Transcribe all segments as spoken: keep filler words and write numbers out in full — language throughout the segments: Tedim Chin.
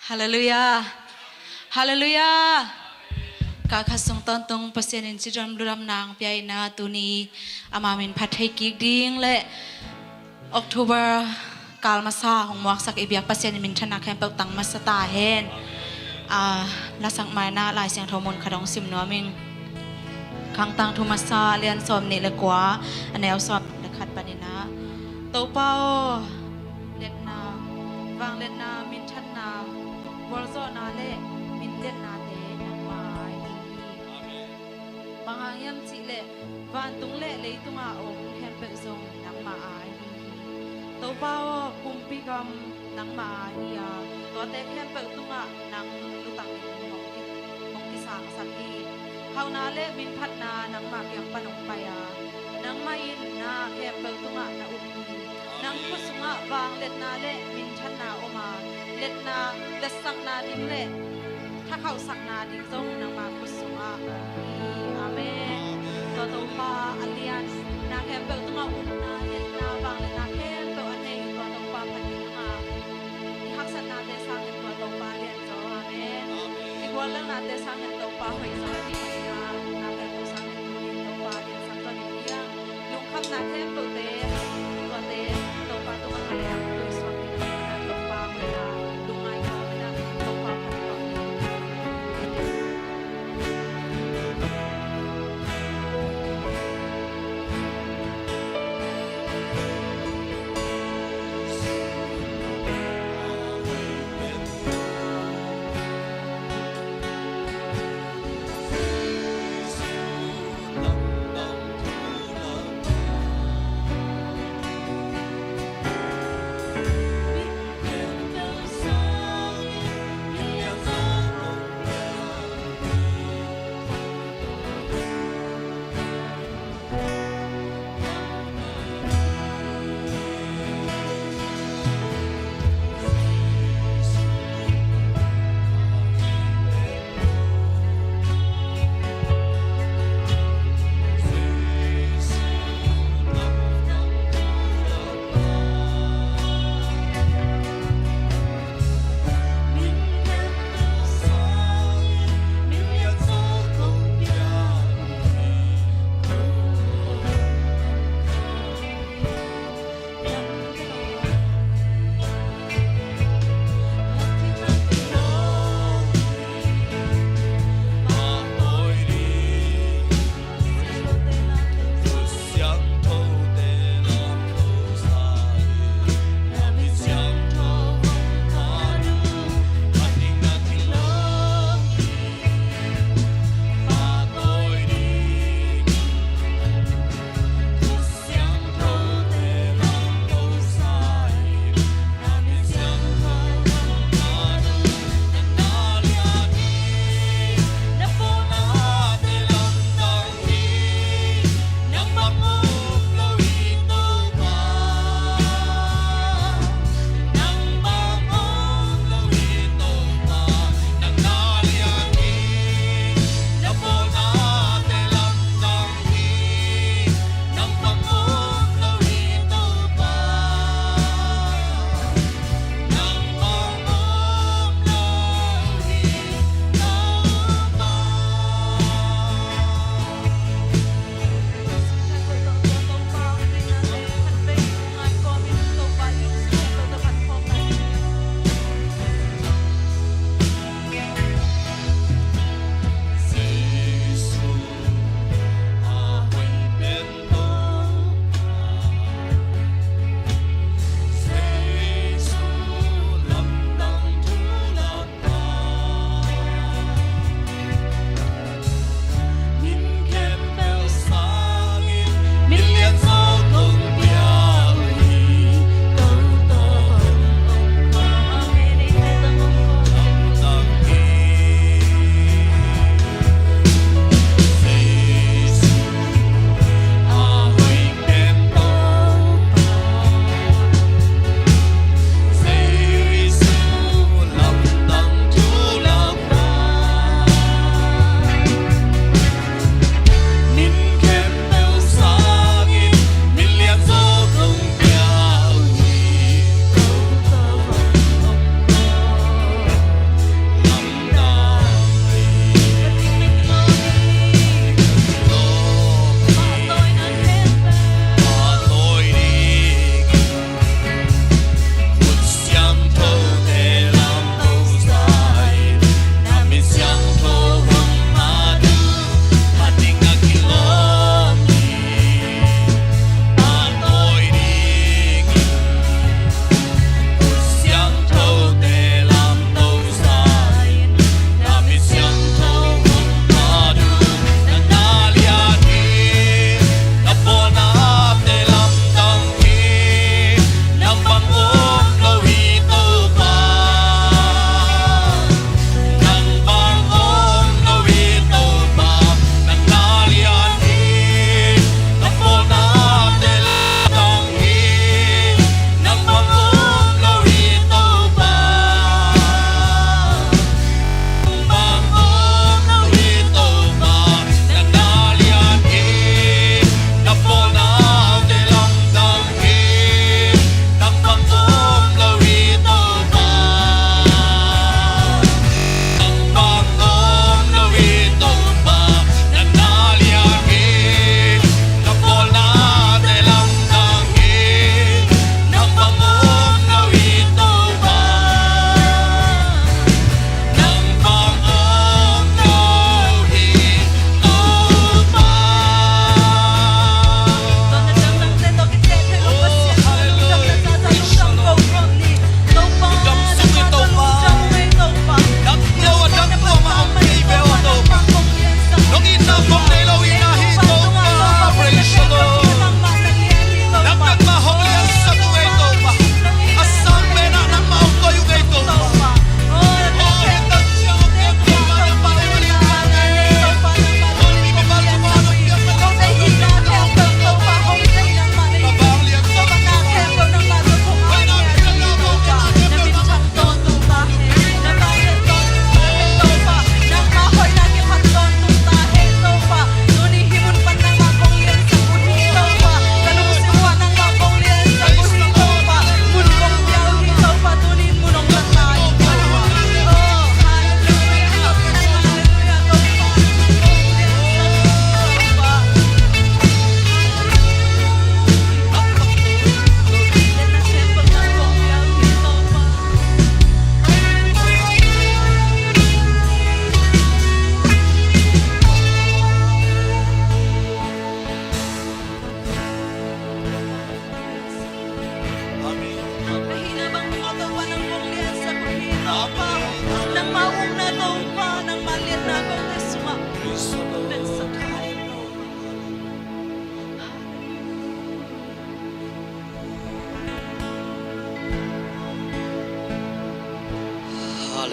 Halleluiah. Halleluiah. Kal khat sung tawntung Pasian in cidam ludamna hong pia in ah, tuni ama min phat thei kik ding le October kal masa hong muaksak i biak Pasian in minthanna khempeuh tang masa ta hen. Ah, lasak mai-in ah Lai Siangtho mun khat hong sim nuam ing. Khangtangthu masa lian sawmnih le kua, a neu sawmnih le khat panin ah, Topa aw, liatna, vangliatna, minthanna, gualzawhna le minliatnate nangmah aa hi. Bang hang hiam cih leh vantung le leitung a om khempeuh zong nangmah aa hi. Topa aw, pumpi gam nangmah aa hi a, tuate khempeuh tungah nang lutangin hong ki-, hong kisangsak hi. Hauhna le minphatna nangmah kiang pan hong pai a, nangmah in na khempeuh tungah na um hi. Nang khut sungah vangliatna le minthanna om a, liatna, letsakna ding le thakhauhsakna ding zong nangmah khut sungah om hi. Amen. Tua Topa a lian, na khempeuh tungah upna, liatna, vangliatna khempeuh a nei tua Topa phat ding a, i haksatnate sangin tua Topa lian zaw. Amen. I guallelhnate sangin Topa hoih zaw ding a, na khempeuh sangin tuni Topa liansak zaw ding hi hang. Lungkhamna khempeuhte, tuate Topa tungah a leh a tuisuak ding hi a, Topa hoihna lungngai khawm in ah, Topa phat khawm ding.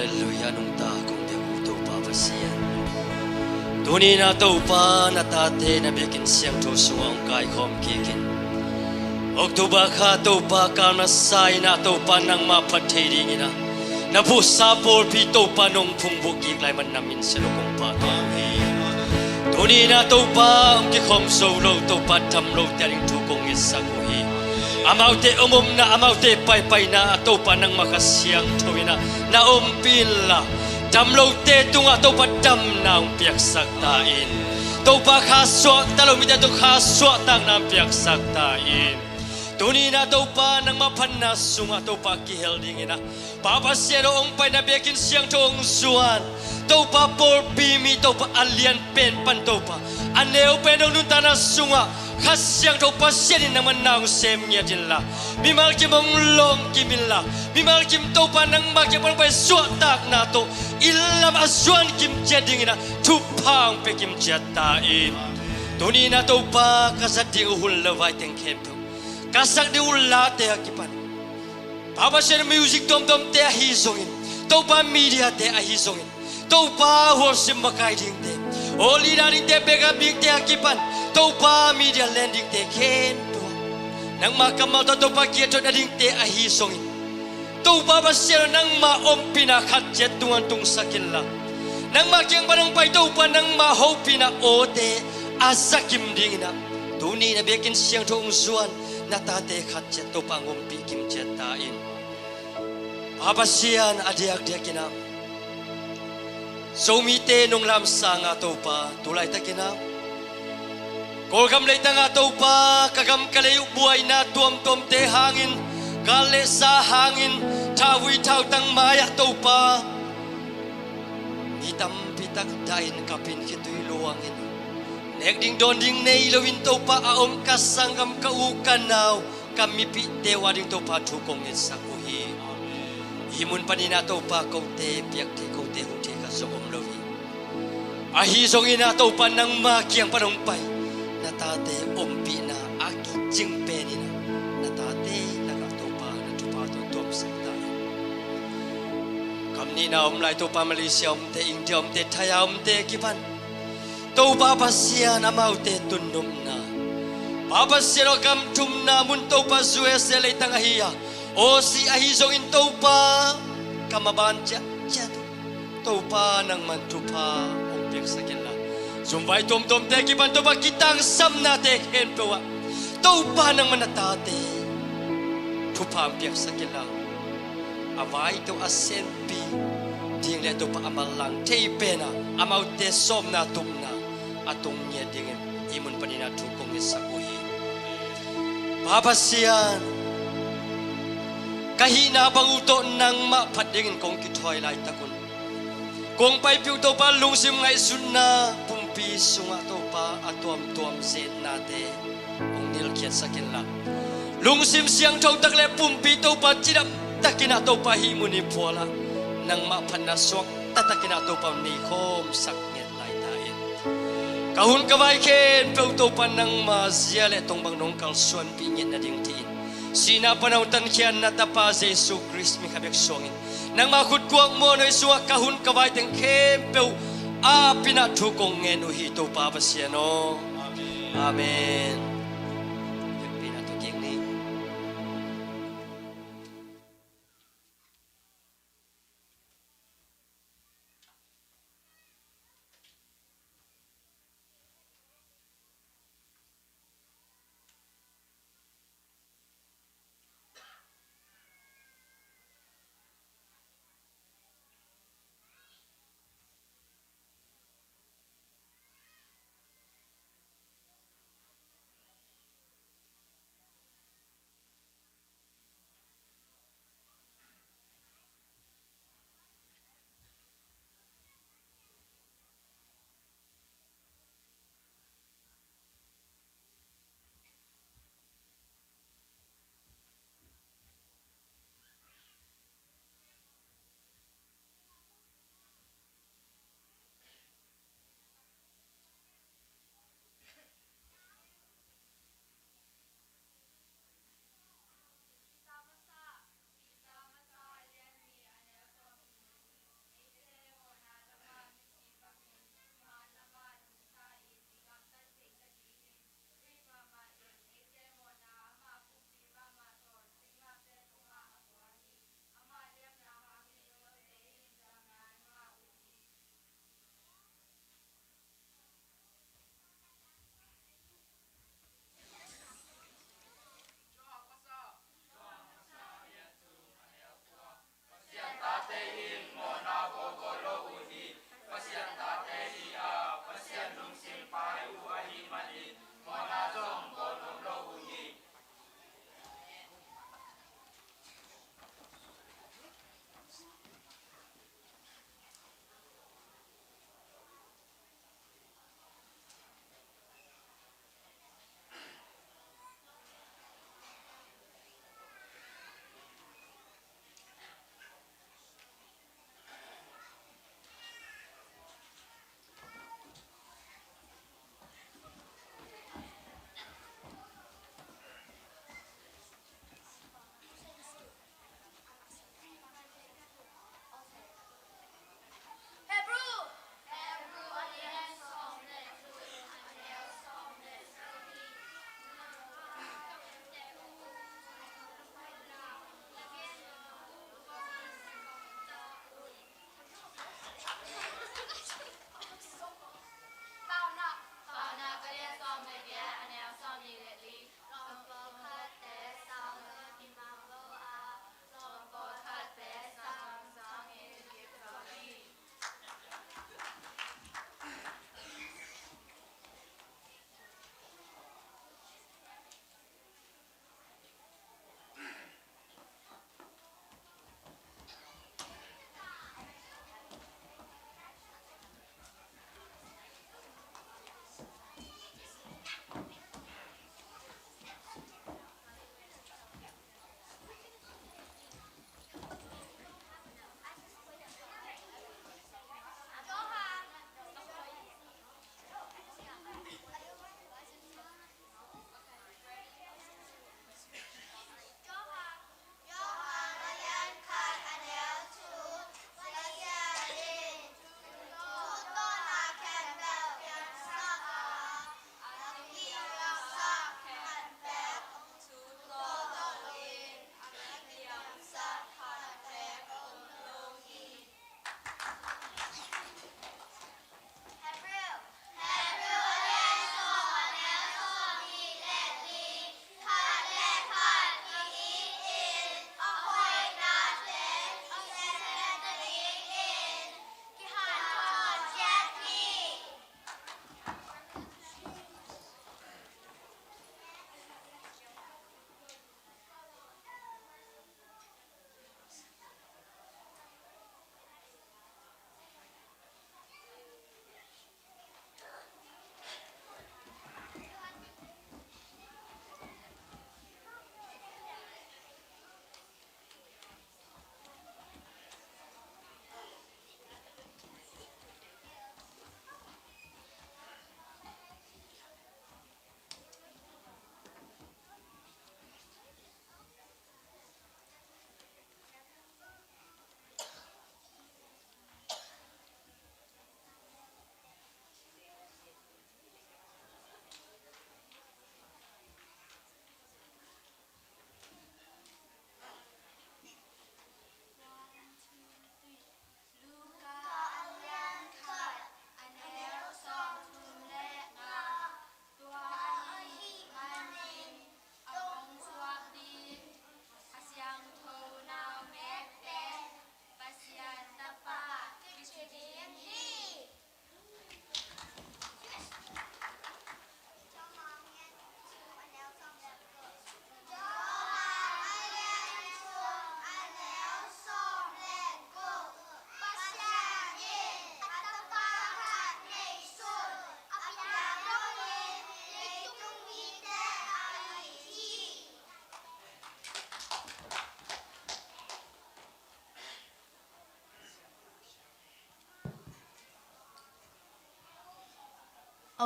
Halleluiah, nungta kong biak uh Topa Pasian. Tuni-in ah Topa, na tate na biakinn siangtho sungah hong kaikhawm kik in. October kha Topa, kal masa-in ah Topa, nangmah phat thei dingin ah na phuhsa pawlpi Topa nong phungbuk kik lai man na min siangtho kong phat uh hi. Tuni-in ah Topa, hong kikhawm zo lo Topa, dam lote ading thu kong ngetsak uh hi. Amaute om omna, amaute paipaina ah Topa, nangmah Kha Siangtho in ah na ompih inla, dam lote tungah Topa damna hong piaksak ta in. Topa, kha suahtak lo mite tungah kha suahtakna hong piaksak ta in. Tuni-in ah Topa, nangmah phatna sungah Topa kihel dingin ah Pa Pasian aw, hong pai na biakinn siangtho hong zuan Topa, pawlpi mi Topa, a lian pen pan Topa, a neu pen hong nuntakna sungah Kha Siangtho Pasian in nangmah na hong sem ngiat inla, mimal kim hong lawng kim inla, mimal kim Topa, nangmah kiang pan hong pai suahtakna tawh inn lam a zuan kim ciat dingin ah thupha hong pia kim ciat ta in. Tuni-in ah Topa, ka zat ding uh hun le vai teng khempeuh, ka sak ding uh late a kipan, Pa Pasian, music tuamtuamte ahi zongin, Topa, mediate ahi zongin, Topa, worship makai dingte, aw, leader dingte, backup dingte a kipan, Topa, media len dingte khempeuh ah nangmah kammal tawh Topa, kiat thot a dingte ahi zongin, Topa Pasian aw, nangmah ompihna khat ciat tungah tungsak inla, nangmah kiang pan hong pai Topa, nangmah hopihna awte a za kim dingin ah tuni na biakinn siangtho hong zuan na tate khat ciat Topa, hong ompih kim ciat ta in. Pa Pasian, a diakdiakin ah Zomite nong lamsang a Topa, tu laitakin ah Kawlgam leitang ah Topa, ka gam ka lei uh buaina tuamtuamte hangin, gal le sa hangin, thauvui thautang mai-ah Topa, mi tampi tak dahin ka pin khitui luangin, nek ding dawn ding nei loin Topa a om ka sanggam, ka u ka nau, ka mipihte uh ading Topa thu kong ngetsak uh hi. Hih mun panin ah Topa, kote piak thei, kote huh thei khat zong om lo hi. Ahi zongin ah Topa, nangma kiang pan hong pai na tate ompihna a kicing penin ah na tate lakah Topa na thupha tawh tuamsak ta in. Gam nihna om lai Topa, Malaysia omte, India omte, Thai-a omte kipan Topa Pasian, amaute tunnopna, Pa Pasian aw, gam thumna mun Topa, U S A leitang ahi a, Aussie ahi zongin Topa, ka maban ciatciat uh Topa, nangman thupha hong piaksak inla, zumvai tuamtuamte kipan Topa, kitangsamnate khempeuh ah Topa, nangman na tate thupha hong piaksak inla, a vaito a senpi ding le Topa, a manlang thei pen ah amaute sawmna tupna a tung ngiat dingin hih mun panin ah thu kong ngetsak uh hi. Pa Pasian, ka hihna bang uh tawh nangmah phat dingin kong kithawi laitak un, kong paipih uh Topa, lungsim ngaihsutna pumpi sungah Topa, a tuamtuam zetnate hong nilkhiatsak inla, lungsim siangtho tak le pumpi Topa, cidam takin ah Topa, hih mun i phual ah nangmah phatna suakta takin ah Topa, nei khawmsak ngiat lai ta in. Ka hun ka vai khempeuh Topa, nangma zia le tong bang nong kalsuanpih ngiat nading tiin, sihna pan hong tankhia na Tapa Jesu Khrist min kha bek suangin, nangma khut kuak muanhuai sungah ka hun ka vai teng khempeuh a ap in ah thu kong ngen uh hi, Topa Pasian aw. Amen. Amen.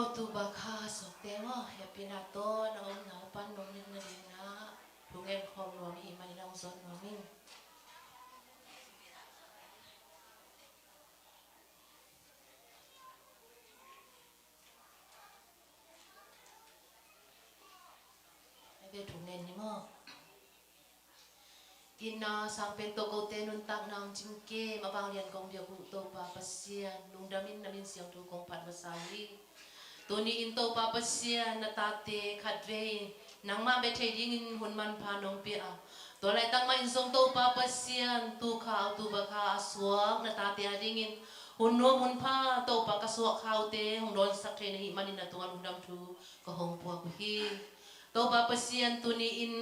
October kha suakte maw, hehpihna tawh na omna pan nong mitna dingin ah thungen khawm nuam i hih manin ah hong zawn nuam ing. Hei ve, thungen ni maw? Itna sang pen tawh kote nuntakna hong cingkem a vanglian kong biak uh Topa Pasian, lungdam in na min siangtho kong phat masa uh hi. Tuni in Topa Pasian, na tate khatvei nangmah bia thei dingin hun manpha nong pia a, tua laitak mah in zong Topa Pasian, tu kha, tu ba kha a suak na tate a dingin hun nuam hun pha Topa ka suak khaute hong dawnsak thei na hih manin na tungah lungdam thu ka hong puak uh hi. Topa Pasian, tuni in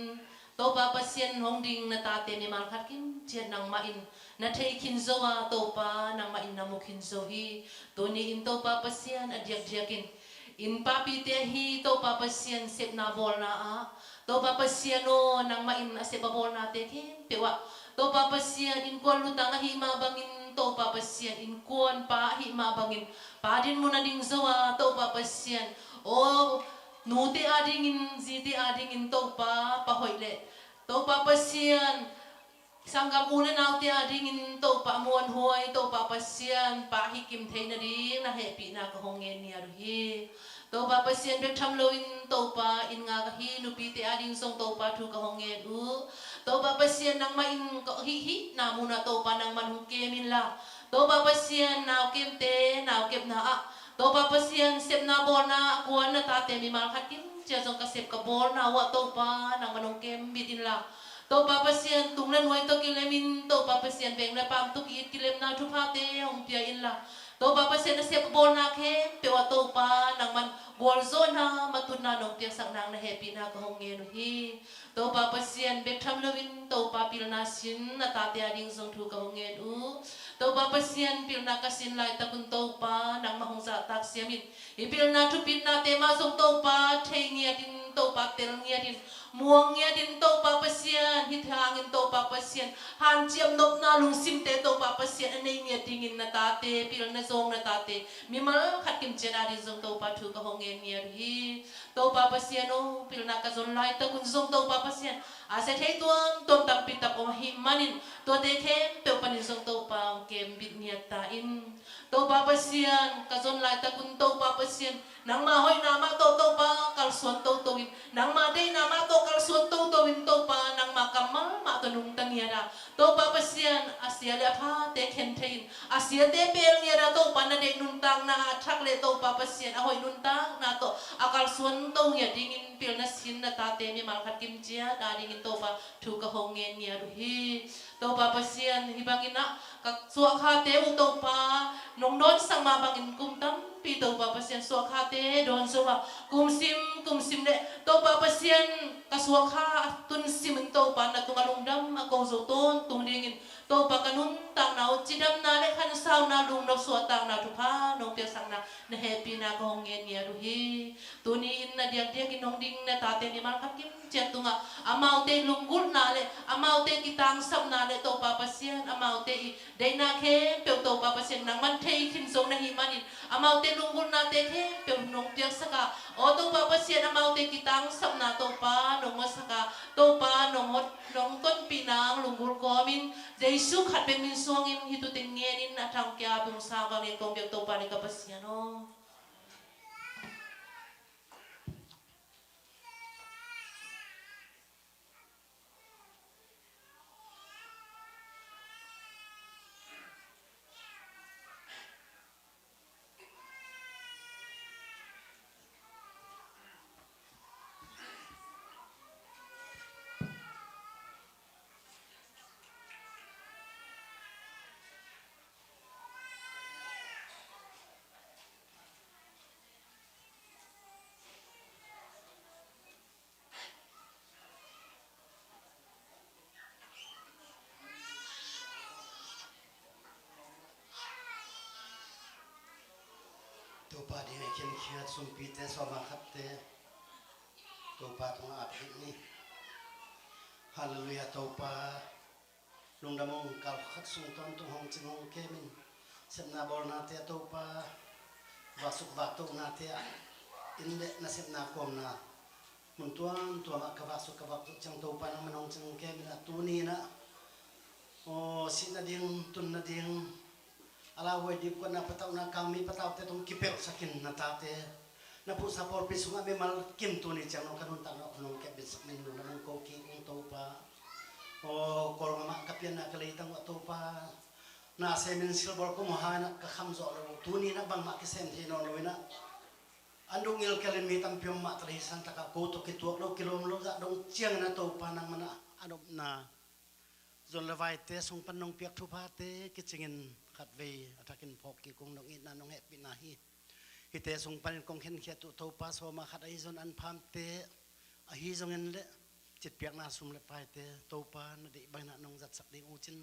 Topa Pasian, hong ding na tate mimal khat kim ciat nangmah in na thei khin zo a, Topa nangmah in na mu khin zo hi. Tuni in Topa Pasian, a diakdiak in in papite ahi Topa Pasian sepna bawlna ah, Topa Pasian aw, nangmah in a sep a bawlnate khempeuh ah Topa Pasian, innkuan lutang ahih mah bangin Topa Pasian, innkuan pa ahih mah bangin pa dinmun a ding zo a, Topa Pasian aw, nute a dingin, zite a dingin Topa, pa hoih le Topa Pasian, sanggam u le naute a dingin Topa muanhuai, Topa Pasian, pa hi kim thei nading na hehpihna ka hong ngen ngiat uh hi. Topa Pasian, bek tham loin Topa, inn ngak ahi nupite a ding zong Topa thu ka hong ngen uh. Topa Pasian, nangmah in ka hihhihna munah Topa nangman hong kem inla, Topa Pasian, nau kemte nau kepna ah, Topa Pasian, sepna bawlna a kuan na tate mimal khat kim ciat zong ka sep ka bawlna uh ah Topa nangman hong kem bit inla, Topa Pasian, tung le nuai tawh kilemin Topa Pasian, veng le paam tawh ki-it kilemna thuphate hong pia inla, Topa Pasian, a sep a bawlna khempeuh ah Topa nangman gualzawhna, matutna nong piaksak nang na hehpihna ka hong ngen uh hi. Topa Pasian, bek tham loin Topa, pilna sin na tate a ding zong thu ka hong ngen uh. Topa Pasian, pilna ka sin laitak un Topa nangmah hong zahtak siamin, i pilna thupitnate mah zong Topa thei ngiatin, Topa tel ngiatin, muang ngiatin, Topa Pasian, hih hangin Topa Pasian, hanciam nopna lungsimte Topa Pasian a nei ngiat dingin na tate, pilna zawng na tate mimal khat kim ciat a ding zong Topa thu ka hong ngen ngiat uh hi. Topa Pasian aw, pilna ka zon laitak un zong Topa Pasian, a sia thei tuamtuam tampi tak om ahih manin tuate khempeuh panin zong Topa hong kem bit ngiat ta in. Topa Pasian, ka zon laitak un Topa Pasian, nangma hoihna mah tawh Topa kalsuan toto in, nangma deihna mah tawh kalsuan toto in Topa, nangma kammal mah tawh nungta ngiat a, Topa Pasian, a sia le a phate khen thei in, a siate pel ngiat a Topa na deih nuntakna ah thak le Topa Pasian, a hoih nuntakna tawh a kalsuan to ngiat dingin pilna sin na tate mimal khat kim ciat a dingin Topa thu ka hong ngen ngiat uh hi. Topa Pasian, hih bangin ah ka suahkhate uh Topa nong dawnsak mah bangin kum tampi Topa Pasian suahkhate dawn zo a, kum sim kum sim le Topa Pasian ka suahkha a tun simin Topa na tungah lungdam a ko zo tawntung dingin Topa ka nuntakna uh cidamna le khansauna, lungnop suahtakna thupha nong piaksakna na hehpihna ka hong ngen ngiat uh hi. Tuni in na diakdiakin hong ding na tate mimal khat kim ciat tungah amaute lunggulhna le amaute kitangsapna le Topa Pasian, amaute i deihna khempeuh Topa Pasian nangman thei khin zo na hih manin amaute lunggulhnate khempeuh nong piaksak a, aw Topa Pasian, amaute kitangsapna Topa nong ngawtsak a, Topa nong hot nong tonpih nang lunggulh kawmin Jesu khat bek min suangin hih thu teng ngenin a thangkia pungsang bangin kong biak Topa le ka Pasian aw. Topa ding a khinkhiat sumpite sawma khatte Topa tungah ap khit ni. Halleluiah Topa. Lungdam ung, kal khat sung tawntung hong cing hong kemin sepna bawlnate ah Topa, vasuk vak tohnate ah inn le nasepna kawmna mun tuamtuam ah ka vak suk ka vak suk ciang Topa nangmah hong ciang kem in ah tuni in ah, aw, sih nading, tun nading, a lauhuai dipkuatna patauhna kangmi pataute tawh kipelhsak in na tate na phuhsa pawlpi sungah mimal kim tuni ciang nong ka nuntakna hong kepbitsak min lungdam hong ko kik ung Topa. Aw, Kawlgam ah ka pianna ka leitang uh ah Topa, na sem in silbawl kong hang in ah ka kham zawh lo uh, tuni in ah bangmah kisem thei nawn lo in ah a nung ngilkel in mi tampi om mah ta lei, sang takah ko tawh kituak lo kilawm lo zah dong ciangin ah Topa nangmah na a nopna zon le vaite sung pan nong piak thuphate kicingin khatvei a thakin phawk kik ung, nong itna nong hehpihna hi. Hihte sung panin kong khenkhiat uh Topa, sawma khat ahi zong an phamte ahi zongin le citpiakna sum le paite Topa na deih bangin ah nong zatsak ding uh cin,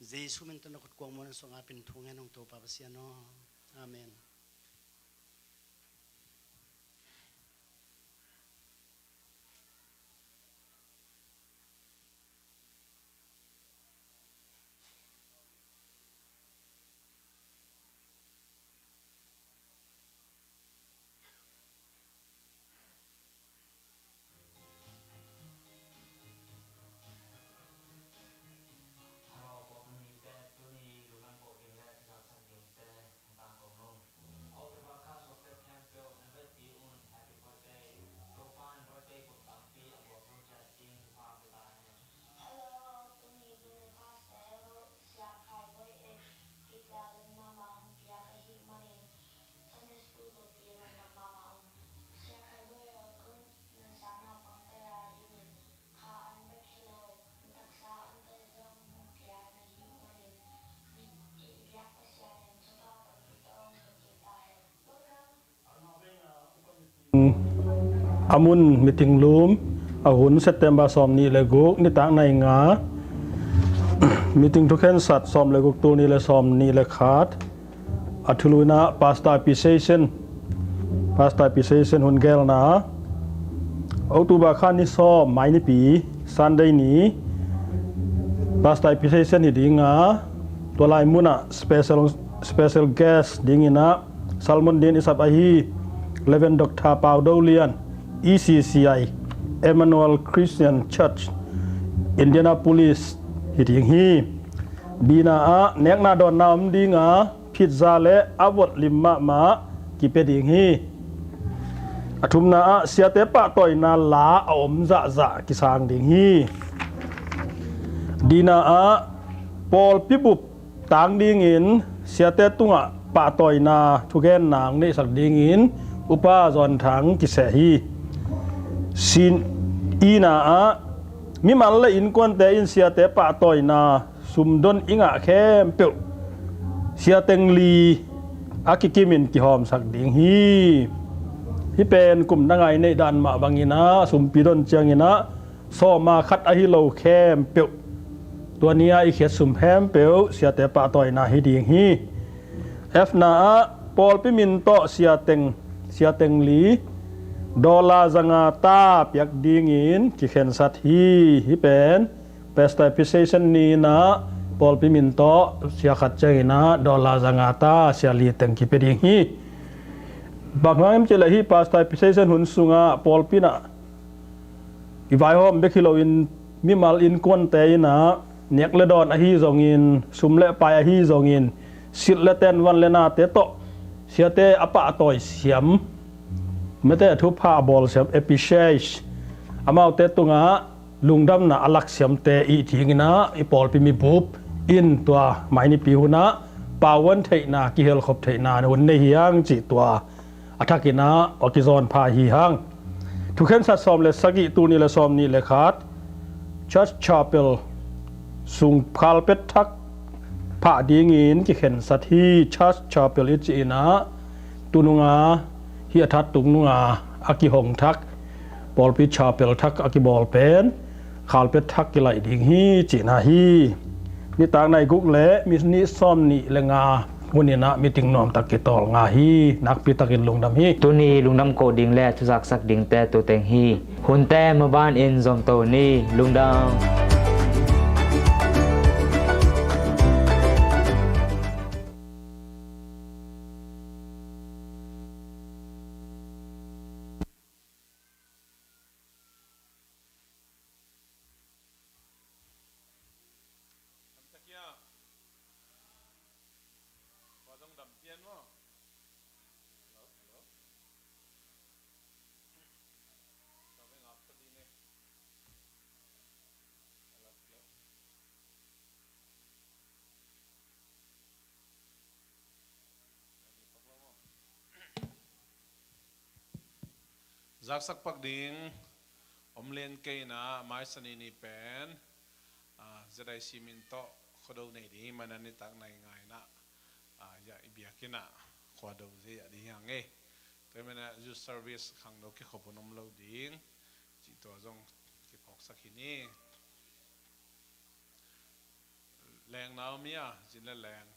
Jesu min tawh na khut kuang muan in sung apin thu ngen ung Topa Pasian aw. Amen. Hello, tuni Bible class te uh Sia Khai Bawi in kipia lem mahmah hong piak ahih manin Sunday school tawh pi lungdam mahmah ung. Sia Khai Bawi aw, tun na sang naupangte a i mit kha an bek hi lo, na taksa ante zong hong pia na hih manin i biak Pasian in thupha tampi tawh hong pia kik ta hen. Welcome. A mun meeting lum a hun September sawm nih le guk nitak nai nga, meeting thukhensat sawm le guk, tul nih le sawm nih le khat. A thulu in ah Pastor Appreciation, Pastor Appreciation hun gelna, October kha ni sawm, mai nipi, Sunday ni, Pastor Appreciation hi ding a, tua lai mun ah special, special guest dingin ah Salmon din i sap ahi Reverend Doctor Pau Do Lian, E C C I, Emmanuel Christian Church, Indianapolis hi ding hi. Bina ah nekna dawnna om ding a, pizza le a vot lim mahmah kipia ding hi. A thumna ah siate pahtawina la a om zahzah kisang ding hi. Dina ah pawlpi bup tang dingin siate tungah pahtawina thugenna hong neihsak dingin Upa Zawn Thang kiseh hi. Sin ina ah mimal le innkuante in siate pahtawina sumdon i ngah khempeuh siateng li a kikimin kihawmsak ding hi. Hih pen kum na ngai neih dan mah bangin ah sumpi don ciangin ah sawma khat ahi lo khempeuh, tua ni-a i khiat sum khempeuh siate pahtawina hi ding hi. F na ah pawlpi min tawh siateng, siateng li dollar zanga ta piak dingin kikhensat hi. Hih pen Pastor Appreciation ni-in ah pawlpi min tawh sia khat ciangin ah dollar zanga ta sia li teng kipia ding hi. Bang hang hiam cih leh hih Pastor Appreciation hun sungah pawlpi in ah i vaihawm bek hi loin mimal innkuante in ah nek le dawn ahi zongin, sum le pai ahi zongin, silh le ten, van le nate tawh siate a pahtawi siam, mete a thupha a bawl siam, appreciate, amaute tungah lungdamna a lak siamte i thingin ah i pawlpi mibup in tua mai nipi hun ah pauan theihna, kihelkhop theihna hun nei hi hang cih tua a thakin ah a kizawn pha hi hang. Thukhensat sawm le sagih, tul nih le sawm nih le khat, Church Chapel sung carpet thak phah dingin kikhensat hi. Church Chapel i cih in ah tununga hih a that tung nunga a kihong thak, pawlpi chapel thak a kibawl pen carpet thak kilaih ding hi cihna hi. Nitak nai guk le minit sawm nih le nga hun in ah meeting nuamtak kitawl ngah hi. Nakpi takin lungdam hi. Tuni lungdam koh ding le thuzaksak dingte tu teng hi. Hunte maban in zomto ni. Lungdam. Zaksak pak ding om lian kei in ah, maisa ni ni pen, ah, Z I C min tawh Khuado nei ding, mana nitak nai nga in ah, ah, ya i biakinn ah Khuado zia ding hi hang e. Tua hi mana youth service khangno kikhop hun om lo ding cih tua zong kiphawksak hi ni. Leng na om hia, zin le leng?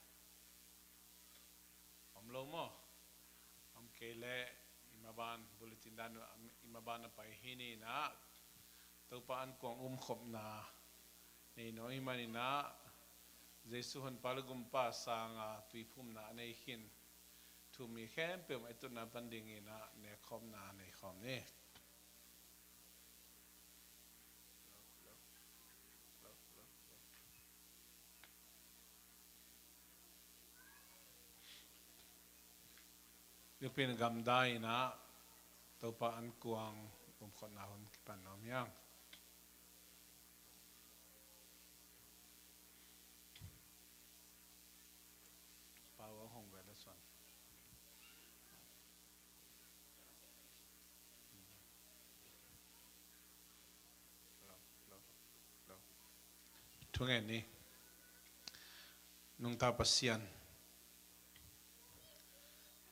Om lo maw? Om kei leh i maban bulletin dan uh, i maban a pai hi ni in ah, Topa an kuang umkhopna nei nawn hi man in ah, Jesu Honpa le Gumpa sanga tuiphumna a nei khin thu-um mi khempeuh mah i tutna pan ding in ah, nekkhawmna nei khawm ni. Biakpiakna gamdai in ah, Topa an kuang umkhopna hun kipan nuam hi hang. Pau ang hong ve le suan. Thungen ni. Nungta Pasian,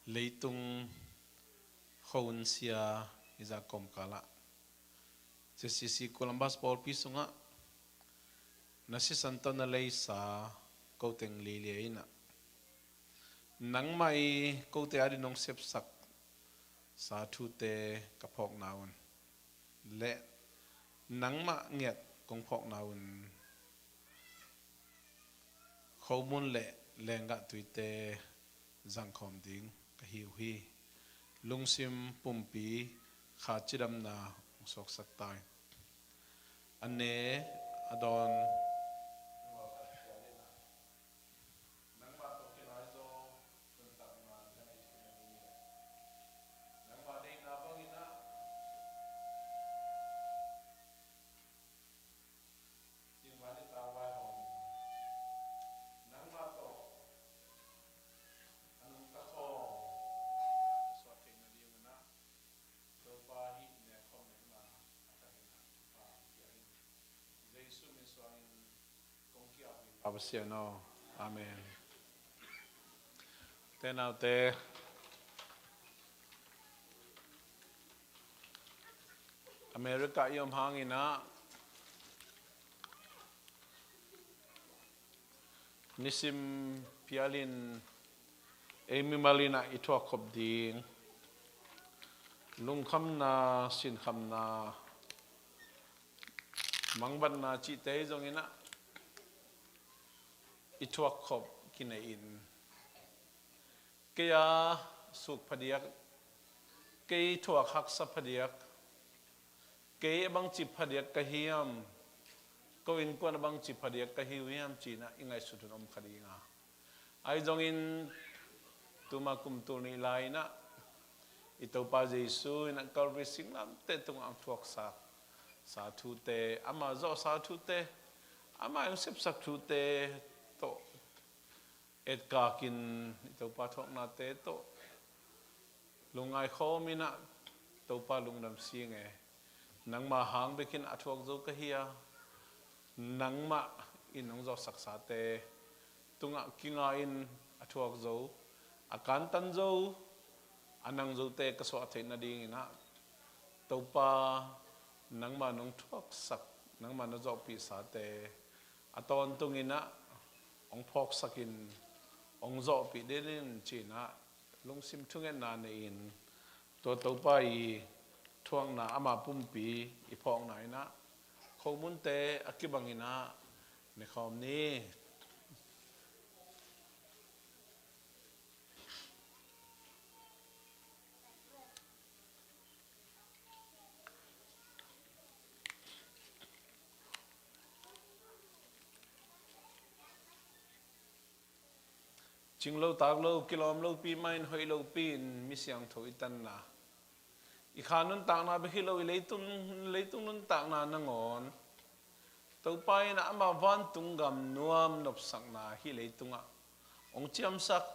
leitung khuahun sia i zak kawmkal ah, Z C C Columbus pawlpi sungah na sisan tawh na leisa ko teng lialia in ah, nangmah i kote ading nong sepsak sa thute ka phawkna un le nangmah ngiat kong phawkna un, khomun le lenggah tuite zangkhawm ding ka hi uh hi. Lungsim pumpi kha cidamna hong suaksak ta in. A ne a dawn, nangmah tawh kinaizaw nuntakna ka neih theihna ding leh nangmah deihna bangin ah tingvan i tangvaihawm in nangmah tawh a nungta khawm ka suah theihna ding un ah, Topa hih nekkhawm neihna a takin ah thupha hong pia in. Jesu min suangin kong ki-ap hi, Pa Pasian aw. Amen. Te naute, America i om hangin ah, nisim phialin ei mimal in ah i thuakkhop ding lungkhamna, sinkhamna, mangbatna cihte zongin ah i thuakkhop kinei in, kei a suk phadiak, kei thuak haksa phadiak, kei a bangci phadiak ka hiam, ko innkuan a bangci phadiak ka hi uh hiam ci-in ah i ngaihsut hun om kha ding a. Ahi zongin tuma kum tul nih lai-in ah i Topa Jesu in ah Calvary singlamteh tungah hong thuaksak sa thute, ama zawhsa thute, ama hong sepsak thute tawh etkak in i Topa thuaknate tawh lungngai khawm in ah, Topa lungdam sing e, nangma hang bekin a thuak zo ka hi a, nangmah in hong zawhsaksate tungah kinga in a thuak zo, a kantan zo, a nang zote ka suah theih nadingin ah, Topa, nangmah nong thuaksak, nangmah na zawhpihsate a tawntungin ah hong phawksakin hong zawhpih den in ci-in ah lungsim thungetna nei-in, tua Topa i thuakna ama pumpi i phawkna in ah khomunte a kibangin ah ne khawm ni. Cing lo, tak lo, kilawm lopi mah in, hoih lopi in mi siangtho i tanna, i kha nuntakna bek hi lo, i leitung, leitung nuntakna nangawn Topa in ah ama vantung gam nuam nopsakna hih leitungah hong ciamsak,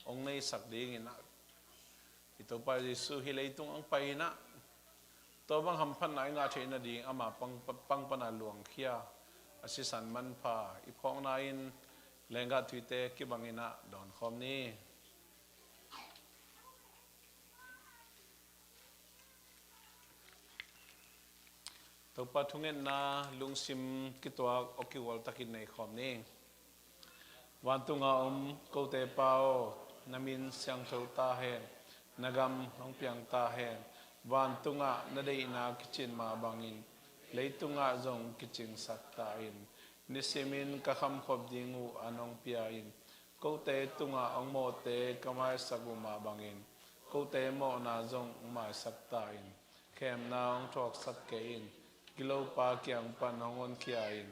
hong neisak dingin ah, i Topa Jesu hih leitung hong pai in ah, Tua bang hamphatna i ngah theih nading ama pang, pang pana luangkhia a sisan manpha i phawkna in lenggah tuite kibangin ah dawnkhawm ni. Topa thungetna lungsim kituak aw kihual takin nei khawm ni. Vantunga om kote Pa aw, na min siangtho ta hen, na gam hong piang ta hen. Vantungah na deihna kicin mah bangin leitungah zong kicingsak ta in. Nisimin ka khamkhop ding uh an hong pia in. Kote tungah hong mawhte ka maisak uh mah bangin kote mawhna zong hong maisak ta in. Khemna hong thuaksak kei in. Gilopa kiang pan hong honkhia in.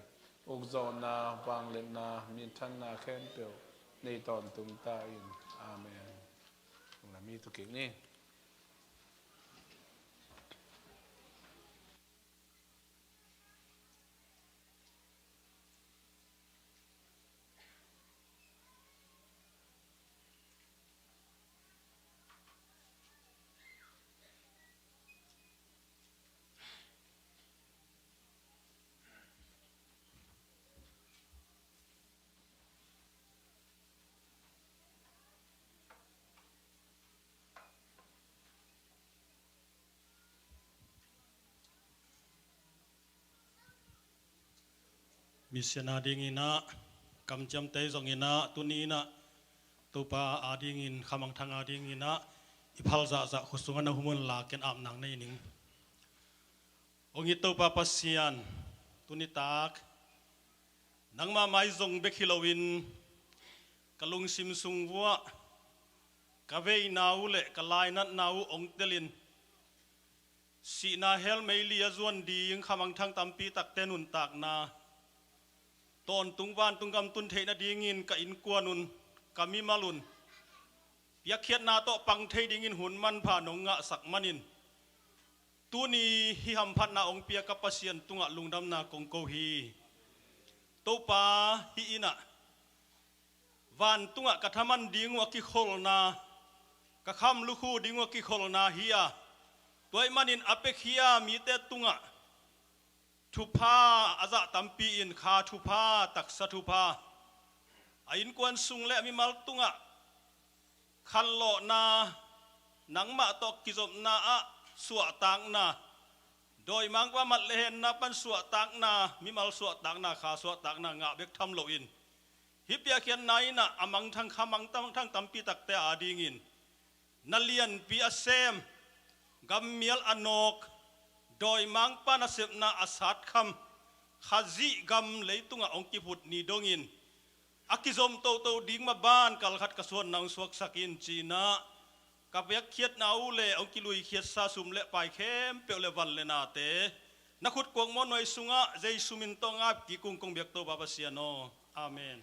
Ukzawhna, vangliatna, minthanna khempeuh nei tawntung ta in. Amen. Lami tu kik ni. Misian adingin ah, kamciamteh zongin ah, tuni in ah Topa adingin, khamangthang adingin ah i phal zahzah khut sungah na hum unla ken apna nei ning. Hong it Topa Pasian, tuni tak nangmah mai zong bek hi loin ka lungsim sung vuah ka veina uh le ka lainatna uh hong telin sihna hell meili a zuan ding khamangthang tampi takte nuntakna tawntung vantung gam tun theih nadingin ka innkuan un, ka mimal un piakkhiatna tawh pang thei dingin hun manpha nong ngahsak manin tuni hih hamphatna hong pia ka Pasian tungah lungdamna kong ko hi. Topa, hih in ah vantungah ka thaman ding uh a kikholna, ka kham lukhu ding uh a kikholna hi a, tua ahih manin a piakhia mite tungah thupha a zah tampi in, kha thupha, taksa thupha, a innkuan sung le a mimal tungah khanlawhna, nangmah tawh kizopna ah suahtakna, dawimangpa mat le henna pan suahtakna, mimal suahtakna, kha suahtakna ngah bek tham loin, hih piakkhiatna in ah a mangthang kha mangthang tampi takte adingin na lianpi a sem, gammial a nawk, dawimangpa nasepna a satkham Khazih gam leitungah hong kiphut ni dongin a kizom toto ding maban kalkhat ka suanna hong suaksak in, ci-in ah ka piakkhiatna uh le hong kiluikhiatsa sum le pai khempeuh le van le nate na khut kuakmuan nuai sungah Jesu min tawh ngap kik ung kong biak Topa Pasian aw. Amen.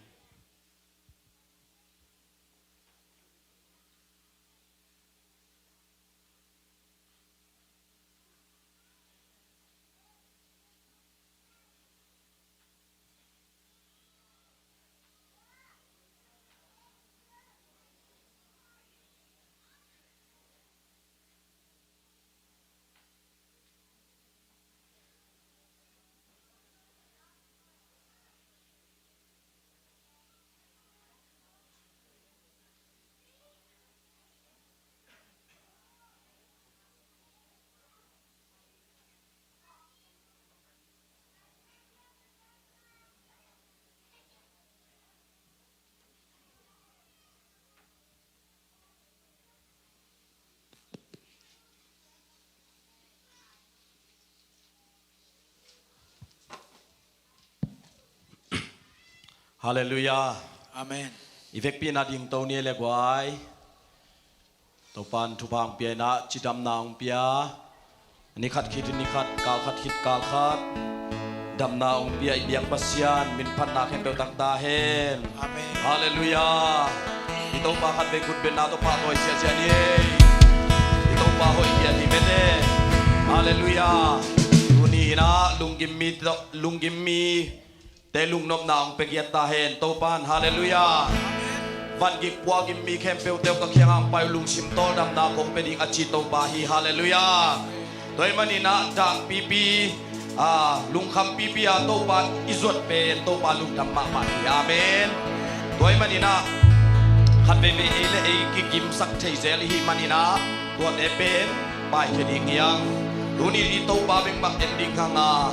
Halleluiah. Amen. I vekpi in a dingto ni le guai. Topa'n thupha hong pia in ah, cidamna hong pia. Ni khat khit ni khat, kal khat khit kal khat, damna hong pia i biak Pasian min phatna khempeuh tang ta hen. Amen. Halleluiah. I Topa khat vei khut bengna tawh pahtawi siahsiah ni ei. I Topa hoih pian hi mete. Halleluiah. Tuni in ah lunggim mi tawh, lunggim mi te lungnopna hong pia giat ta hen Topa'n. Halleluiah. Vangik puagim mi khempeuh teuh ka kiangah hong pai uh, lungsim tawldamna kong pia ding a ci Topa hi. Halleluiah. Tua ahih manin ah dak pipi, ah, lungkham pipi a Topa i zuat pen Topa lungdam mahmah hi. Amen. Tua ahih manin ah khat veivei ei le ei kigimsak thei zel i hih manin ah tuate pen paikhia ding hi hang. Tuni i Topa bek mah en ding hang a,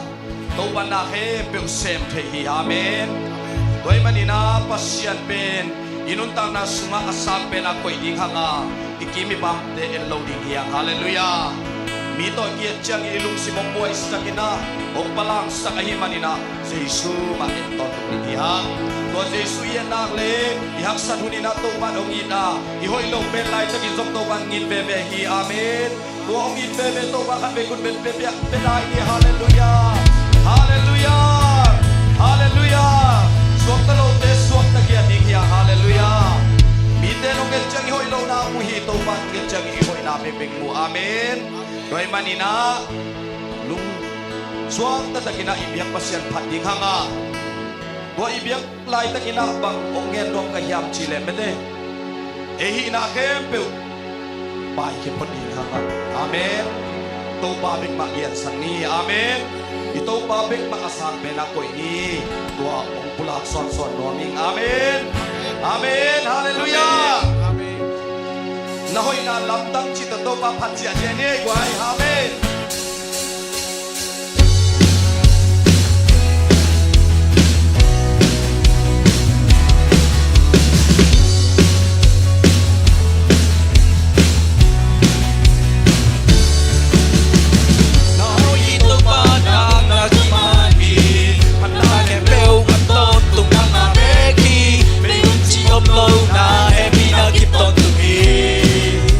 Topa na khempeuh sem thei hi. Amen. Tua ahih manin ah Pasian pen i nuntakna sungah a sang pen a koih ding hang a, i kim i pamte en lo ding hi hang. Halleluiah. Mi tawh i ki-et ciangin i lungsim hong buaisak in ah, hong palangsak ahih manin ah Jesu mah en tawntung ding hi hang. Tua Jesu i et nak leh i haksat hun in ah Topa in hong it a, i hoih lo pen laitakin zong Topa in hong it veve hi. Amen. Tua hong it veve Topa khat vei khut beng pia, pia, pia lai ni. Halleluiah. Halleluiah. Halleluiah. Suakta lote suakta khia ding hi hang. Halleluiah. Mite in hong et ciang i hoih lohna mu hi, Topa in hong et ciang i hoihna bekbek mu. Amen. Tua ahih manin ah lungsuang taktakin ah i biak Pasian phat ding hang a, tua i biak laitakin ah bang hong gen nuam ka hiam cih leh mete, ei hihna khempeuh paikhia phot ding hang a. Amen. Topa bek mah liansak ni. Amen. I Topa bek mah a sang pen a koih ni. Tua hong pulak suansuan nuam ing. Amen. Amen. Halleluiah. Amen. Na hoihna lamdang cih tawh Topa phat ciahciah ni ei guai. Amen.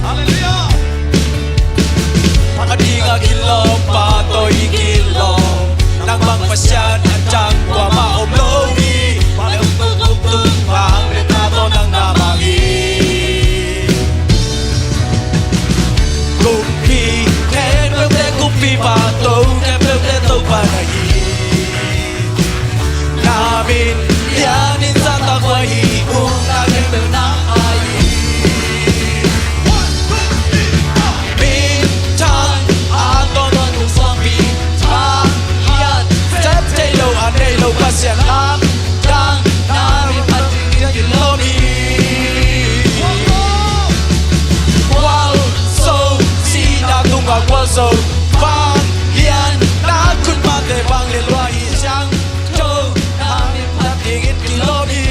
Halleluiah. A ding a kilawm pa tawh i kilawm, nang bang Pasian a dang kuamah om lo hi. Vanglian tung bang le na tawh nang na mah hi. Kumpi khempeuhte kumpipa, to khempeuhte Topa na hi. Na min lianin zahtak huai hi, ukna khempeuh nang aa hi. Minthang a tawntungsuangpi, tha hiat, sep thei lo a nei lo Pasian lamdang, na min phat dingin kilawm hi. Gualzo, sihna tungah gualzo, vanglian, na khut mahte vanglian lua hi. Siangtho, na min phat dingin kilawm hi.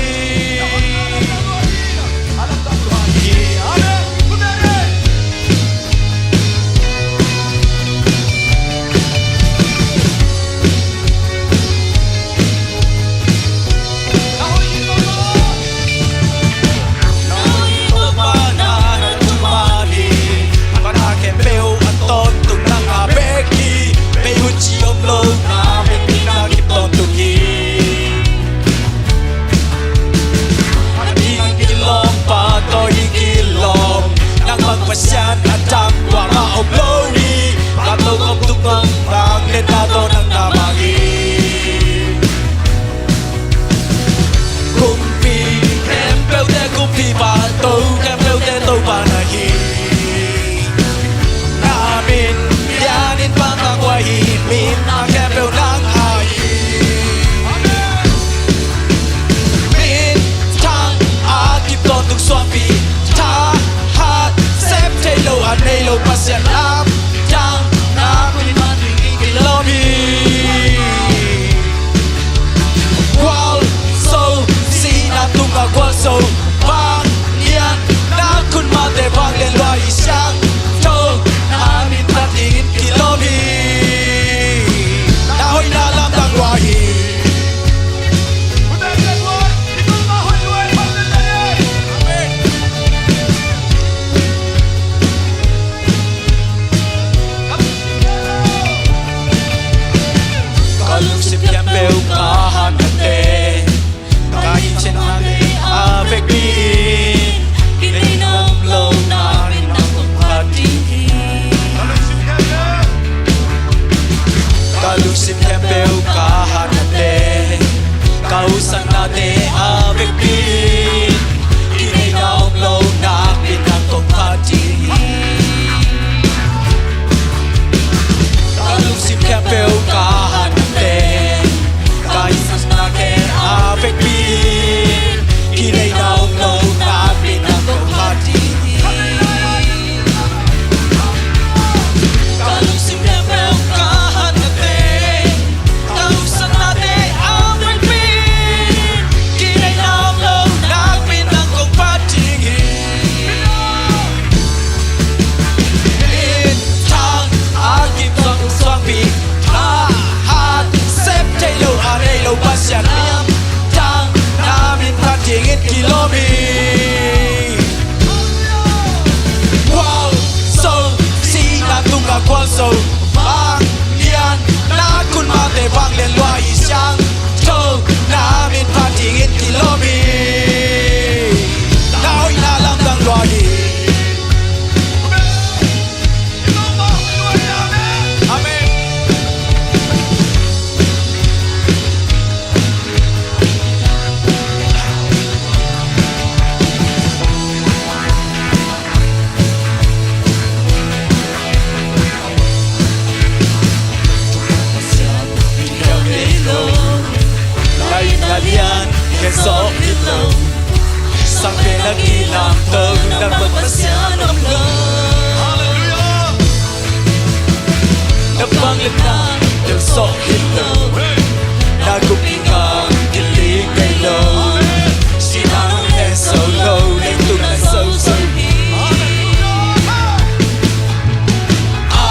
Pasian a dang kuamah om lo hi. Ka to kong tung kong bang le na to nang na mah hi. Kumpi khempeuhte kumpipa, to khempeuhte Topa na hi. Na min lianin pangkang huai hi, min a khempeuh nang aa hi. Minthang a kip tawntung suangpi, thahat sep thei lo a nei lo Pasian lamdang, na min phat dingin kilawm hi. Gualzo, sihna tungah gualzo, vanglian, na khut mahte vanglian lua hi. Siangtho, na min phat dingin kilawm hi. Na hoihna lamdang lua hi. Ka lungsim khempeuh ka hatnate, ka hihcianna a vekpi in, kinei na om lo na min nang kong phat ding hi. Ka lungsim khempeuh ka hatnate, ka husaknate a vekpi in, kinei na om lo na min nang kong phat ding hi. Nang tawh nang bang Pasian om lo. Halleluiah. Na vangliatna tawh sawh hi lo. Na gupkhiatna kiling ngei lo. Sihna hong len zo lo, leitung a zozo hi. A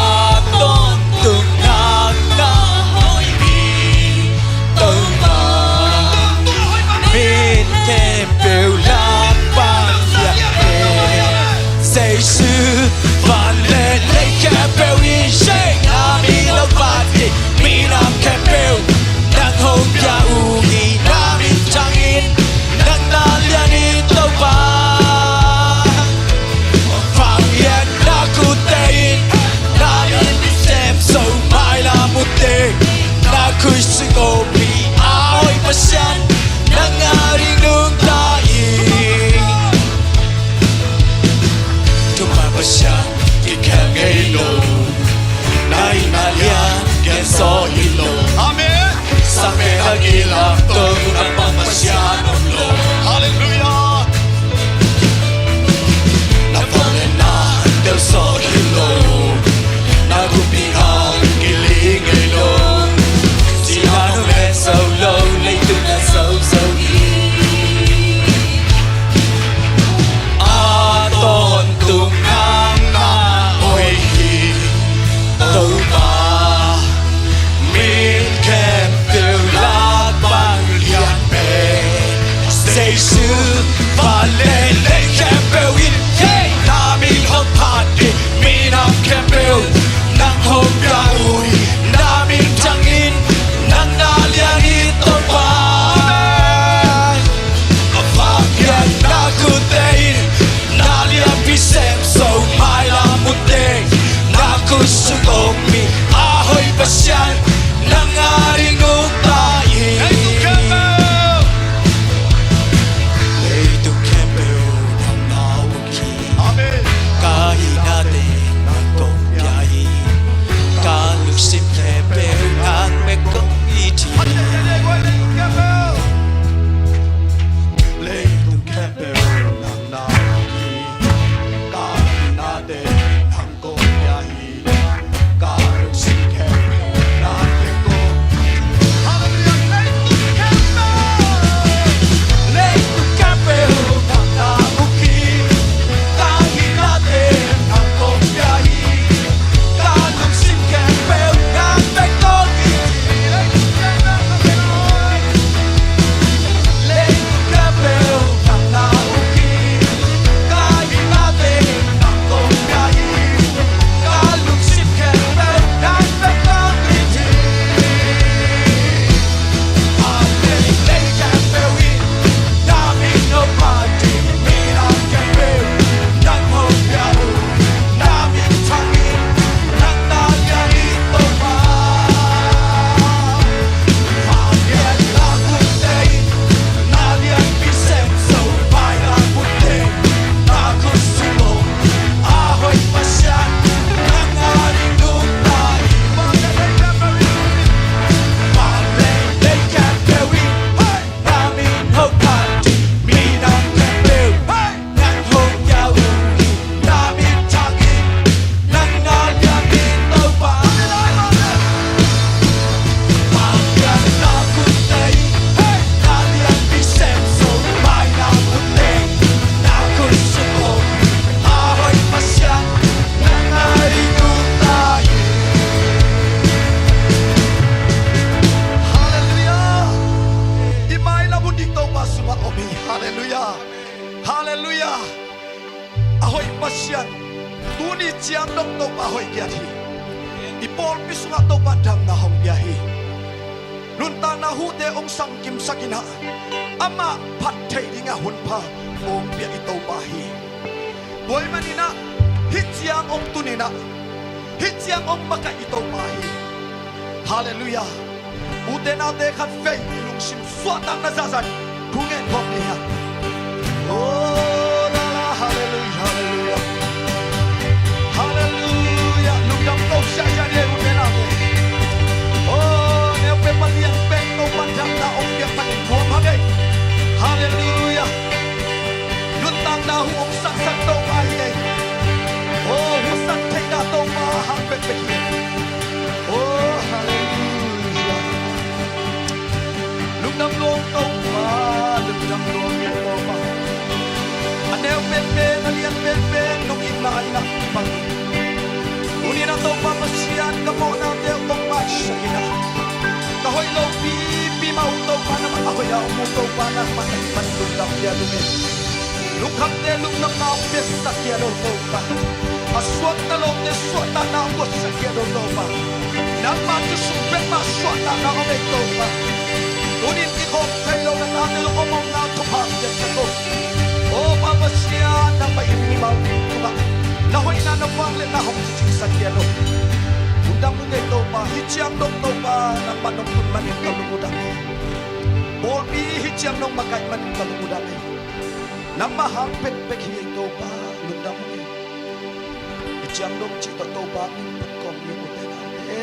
tawntung nang na hoih hi, Topa. Min khempeuh lakpang lian pen Jesu. Van le lei khempeuh in, na min hong phat hi. Minam khempeuh nang hong pia uh hi. Na min thang in, nang na lian hi, Topa. Vangliatna khutte in na lian pi sem zo, mailam uh teng na khutsung om hi. A hoih Pasian, nang ading nungta in. Thupha Pasian kikhel ngei lo. Na itna lian gen sawh hi lo. Amen. Sang pen a kilang tawh nang bang Pasian om lo. Halleluiah. Na vangliatna tawh sawh hi lo. Na gupkhiatna kiling ngei lo. Sihna hong len zo lo, leitung a zozo hi. A tawntung nang na hoih hi, Topa. Min khempeuh lakpang lian pen Jesu. Van le lei khempeuh in, na min hong phat hi. Minam khempeuh nang hong pia uh hi. Na min thang in, nang na lian hi, Topa. Vangliatna khutte in na lian pi sem zo, mailam uh teng na khutsung om hi. A hoih Pasian, nang ading nungta in. Leitung khempeuh nang na uk hi. Amen. Ka hihna teng nang kong pia hi. Ka lungsim khempeuh nang bek kong it hi. Leitung khempeuh nang na uk hi. Ka hihna teng nang kong pia hi. Ka lungsim khempeuh nang bek kong it hi. Halleluiah. Leitung khempeuh, leitung khempeuh nang na uk hi. Ka hihna teng nang kong pia hi. Ka lungsim khempeuh nang bek kong it hi. Leitung khempeuh, leitung khempeuh nang na uk hi. Ka hihna teng nang kong pia hi. Ka lungsim khempeuh nang bek kong it hi. Amen. Lei khempeuh in na min hong phat hi. Minam khempeuh nang hong pia uh. Na min thang in, nang na lian hi, Topa. Vangliatna khutte in na lian pi sem zo, mailam uh teng na khutsung om hi. A hoih Pasian, nang ading nungta in. Van le lei khempeuh in, hey, na min hong phat hi. Minam khempeuh, hey, nang hong pia uh hi. Na min thang in, nang na lian hi, Topa. Vangliatna khutte in, hey, na lian pi sem zo, mailam uh teng na khutsung om hi. A hoih Pasian, nang ading nungta in. Halleluiah. I mailam uh ding Topa sungah om hi. Halleluiah. Halleluiah. A hoih Pasian, tuni ciang dong Topa hoih kiat hi. I pawlpi sungah Topa damna hong pia hi. Nuntakna huhte hong samkimsak in ah, amah phat theih dingah hunpha hong pia i Topa hi. Tua ahih manin ah, hih ciang hong tun in ah, hih ciang hong makaih i Topa hi. Halleluiah. Ute naute, khat vei i lungsim suahtakna zahzah thu ngen khawm ni hia? Oh, la, la, halleluiah, halleluiah. Halleluiah. Lungdam ko siahsiah ni ei, ute naute. Oh, neu pen Pasian pen Topa damna hong piak manin thu om hang ei. Halleluiah. Nuntakna hu nangmah ahih manin lungdam hi a, lungdam. Lungkhamte lungdamna hong piaksak hi a, Topa. A suakta lote suahtakna hong buatsak hi a, Topa. Nangmah thu sung bek mah suahtakna om ei, Topa. Tunin kikhawm thei lo na tate zong om omna thupha piaksak o. Topa Pasian, nangmah i mimal tungah na hoihna, na vangliatna hong kicingsak hi a, lungdam ung ei, Topa. Hih ciang dong, Topa, nangmah nong tun manin ka lungdam hi. Pawlpi hih ciang nong makaih manin ka lungdam hi. Nangmah hang bekbek hi ei, Topa, lungdam hi. Hih ciang nong cih tawh Topa min phat kawm hi, ute naute.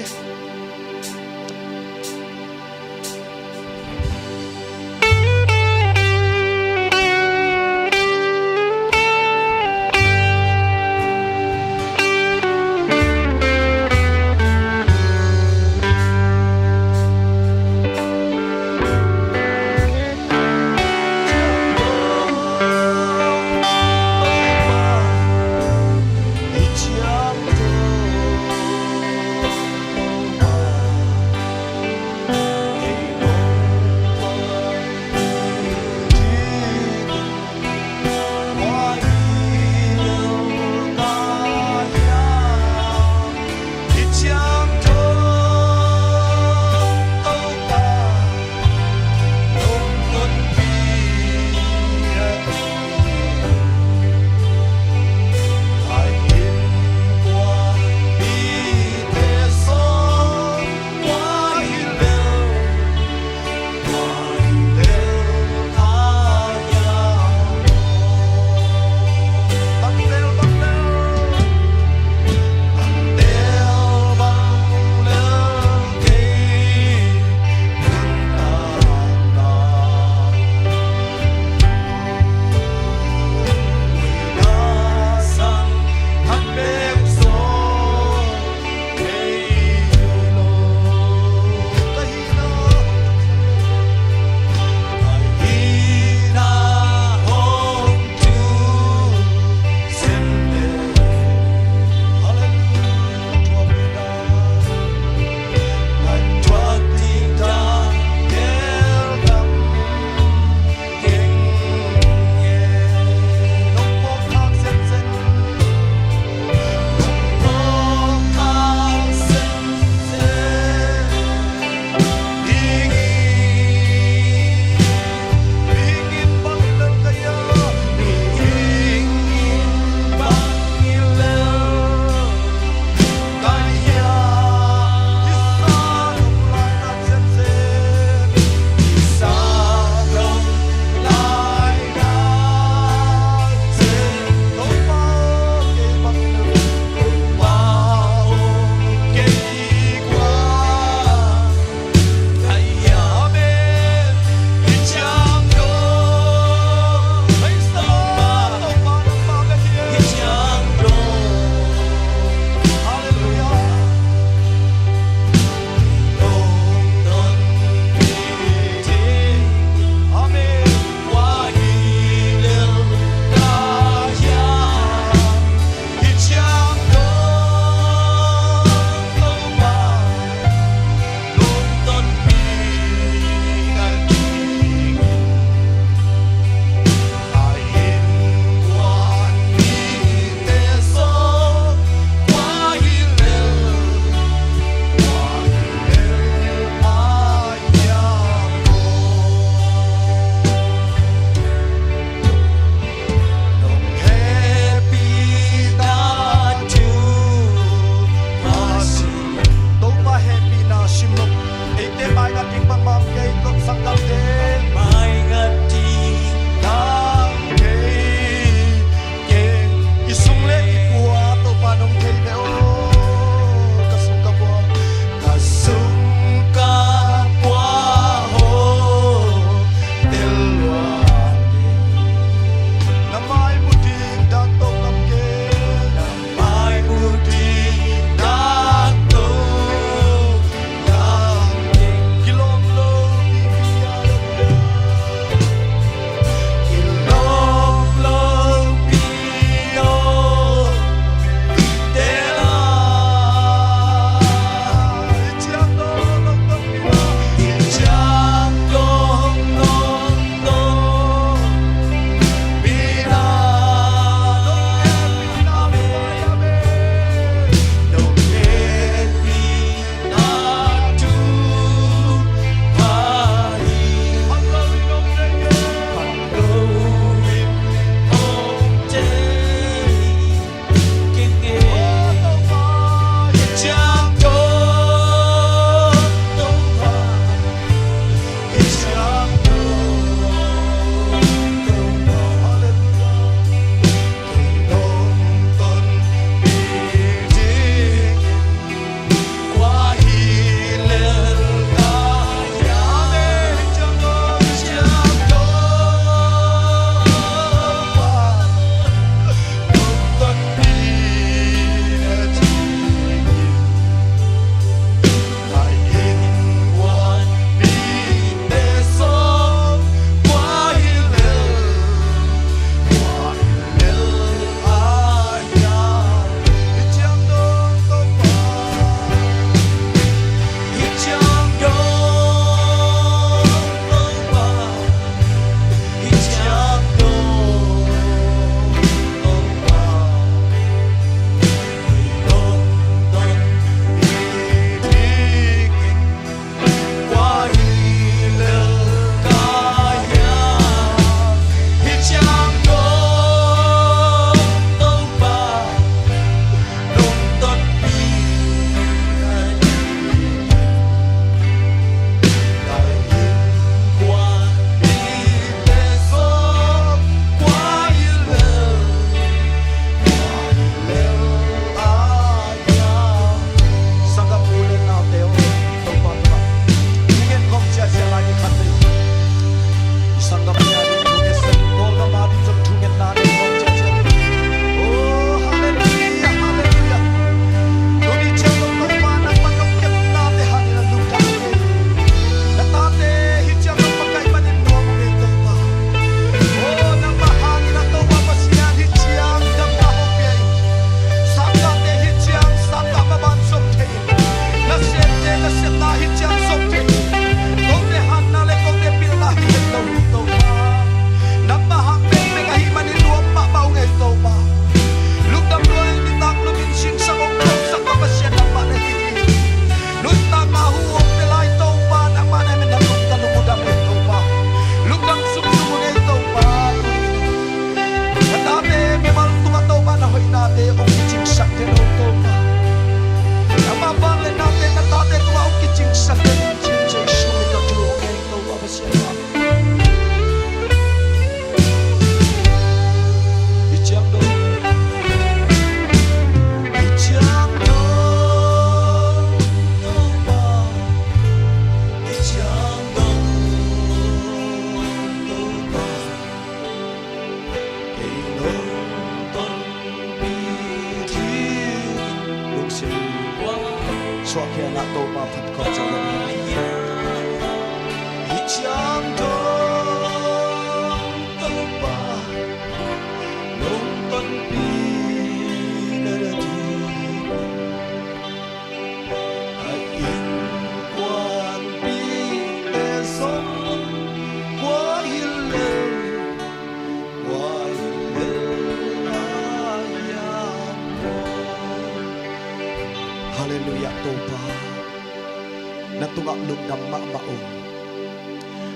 Na tungah lungdam mahmah ung.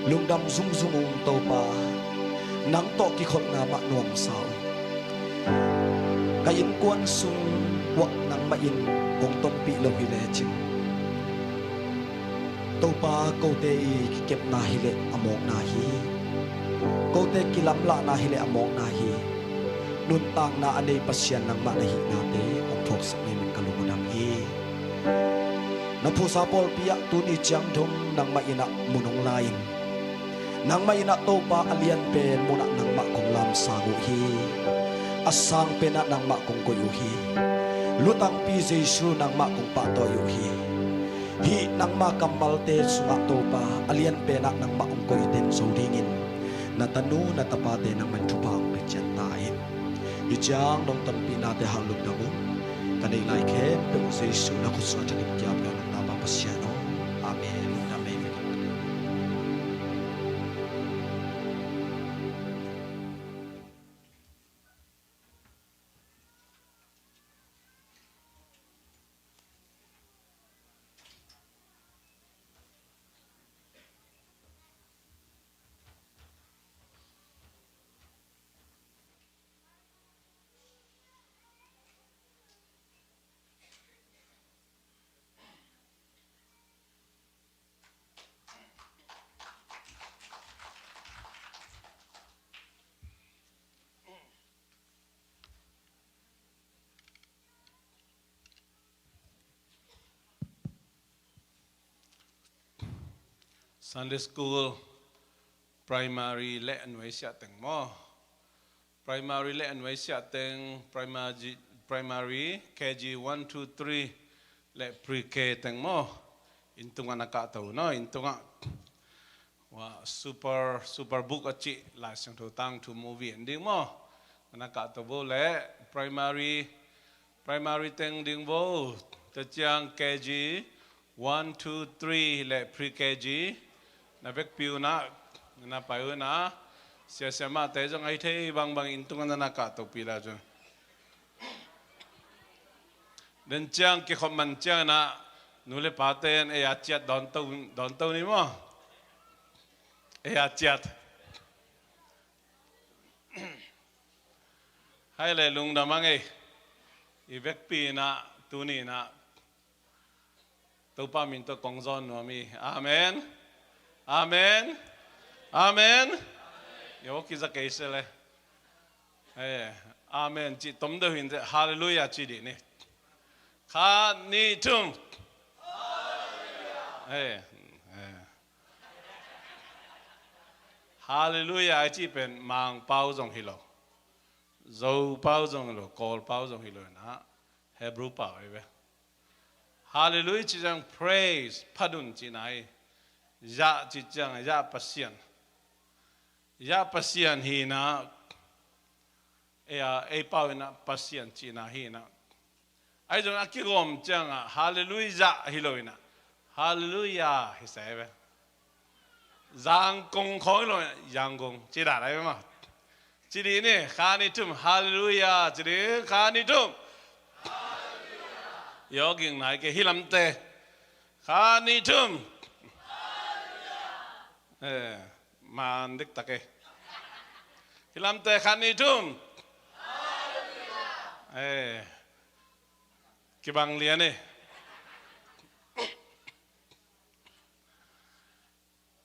Lungdam zungzung ung Topa. Nang tawh kikholhna mah nuamsa ung. Ka innkuan sung uah nangmah in kong tonpih lo hi lecin, Topa, kote i kikepna hileh a mawkna hi. Kote kilamlahna hileh a mawkna hi. Nuntakna a nei Pasian nangmah na hihnate hong thuaksak neimin ka lung a dam hi. Na phusa pawlpi ah tuni ciang dong nangmah in ah mun hong la-in, nangmah in ah Topa, a lianpen munah nangmah kong lamsang uh hi. A sangpen ah nangmah kong koih uh hi. Lutangpi Jesu nangmah kong pahtawi uh hi. Hih nangma kammalte sungah Topa, a lianpen ah nangmah hong koih uh teng zo dingin na tanu na tapate nangmah in thupha hong pia ciat ta in. Hih ciang nong tonpihnate hang lungdam ung. Ka neih lai khempeuh Jesu na khutsuah thangin kiam lo nong tapa Pasian aw. Amen. Lungdam ei ve. Sunday school, primary le a nuaisiah teng maw? Primary le a nuaisiah teng, primary, primary, K G one, two, three le pre-K teng maw? Inn tungah na kahto uh no, inn tungah. Wa, Super, Super Book a cih Lai Siangtho tangthu movie en ding maw? Na kahto uh le primary, primary teng ding uh. Tua ciang K G one, two, three le pre-K G na vekpi un ah, na pai un ah, sia siamahte zong a hi thei bangbang inn tungah na na kahtopi lai uh. Den ciang kikhop man ciang in ah nu le pate in ei a ciat dawnto, dawnto ni maw? Ei a ciat. Hai le lungdam a ngei. I vekpi in ah, tuni in ah Topa min tawh kong zawn nuam hi. Amen. Amen. Amen. Yo kiza kei se le. Eh, amen cih tom deuh hi in teh, halleluiah cih dih ni. Khat, nih, thum. Eh, eh. Halleluiah a cih pen Mangpau zong hi lo, Zopau zong hi lo, Kawlpau zong hi lo in ah, Hebrew pau hi ve. Halleluiah cih ciang praise, phat un cihna hi. Yah cih ciang, Yah Pasian. Yah Pasian hi in ah, ei a, ei pau in ah Pasian cihna hi in ah. Ahi zongin a kigawm ciang ah halleluiah hi lo in ah, halleluiah hi sa hi ve. Zangkong khawng hi lo in ah, Yangon ci dan ahi ve maw? Ci dih ni, khat, nih, thum, halleluiah ci dih, khat, nih, thum. Yo ging nai kei, hih lamte. Khat, nih, thum. Eh, man diktak e. Hih lamte, khat, nih, thum. Eh, kibang lian e.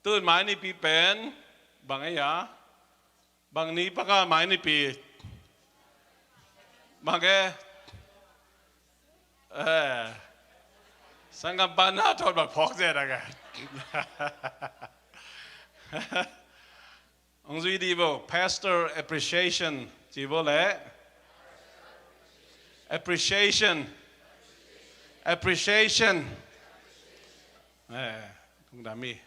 Tu-in mai nipi pen bang ei a? Bang ni paka mai nipi? Bang e? Eh, sanggampa na thawt bang phawk zet a ka. Hong zui dih bo, Pastor Appreciation ci bo le. Appreciation. Appreciation. Eh, lungdam hi.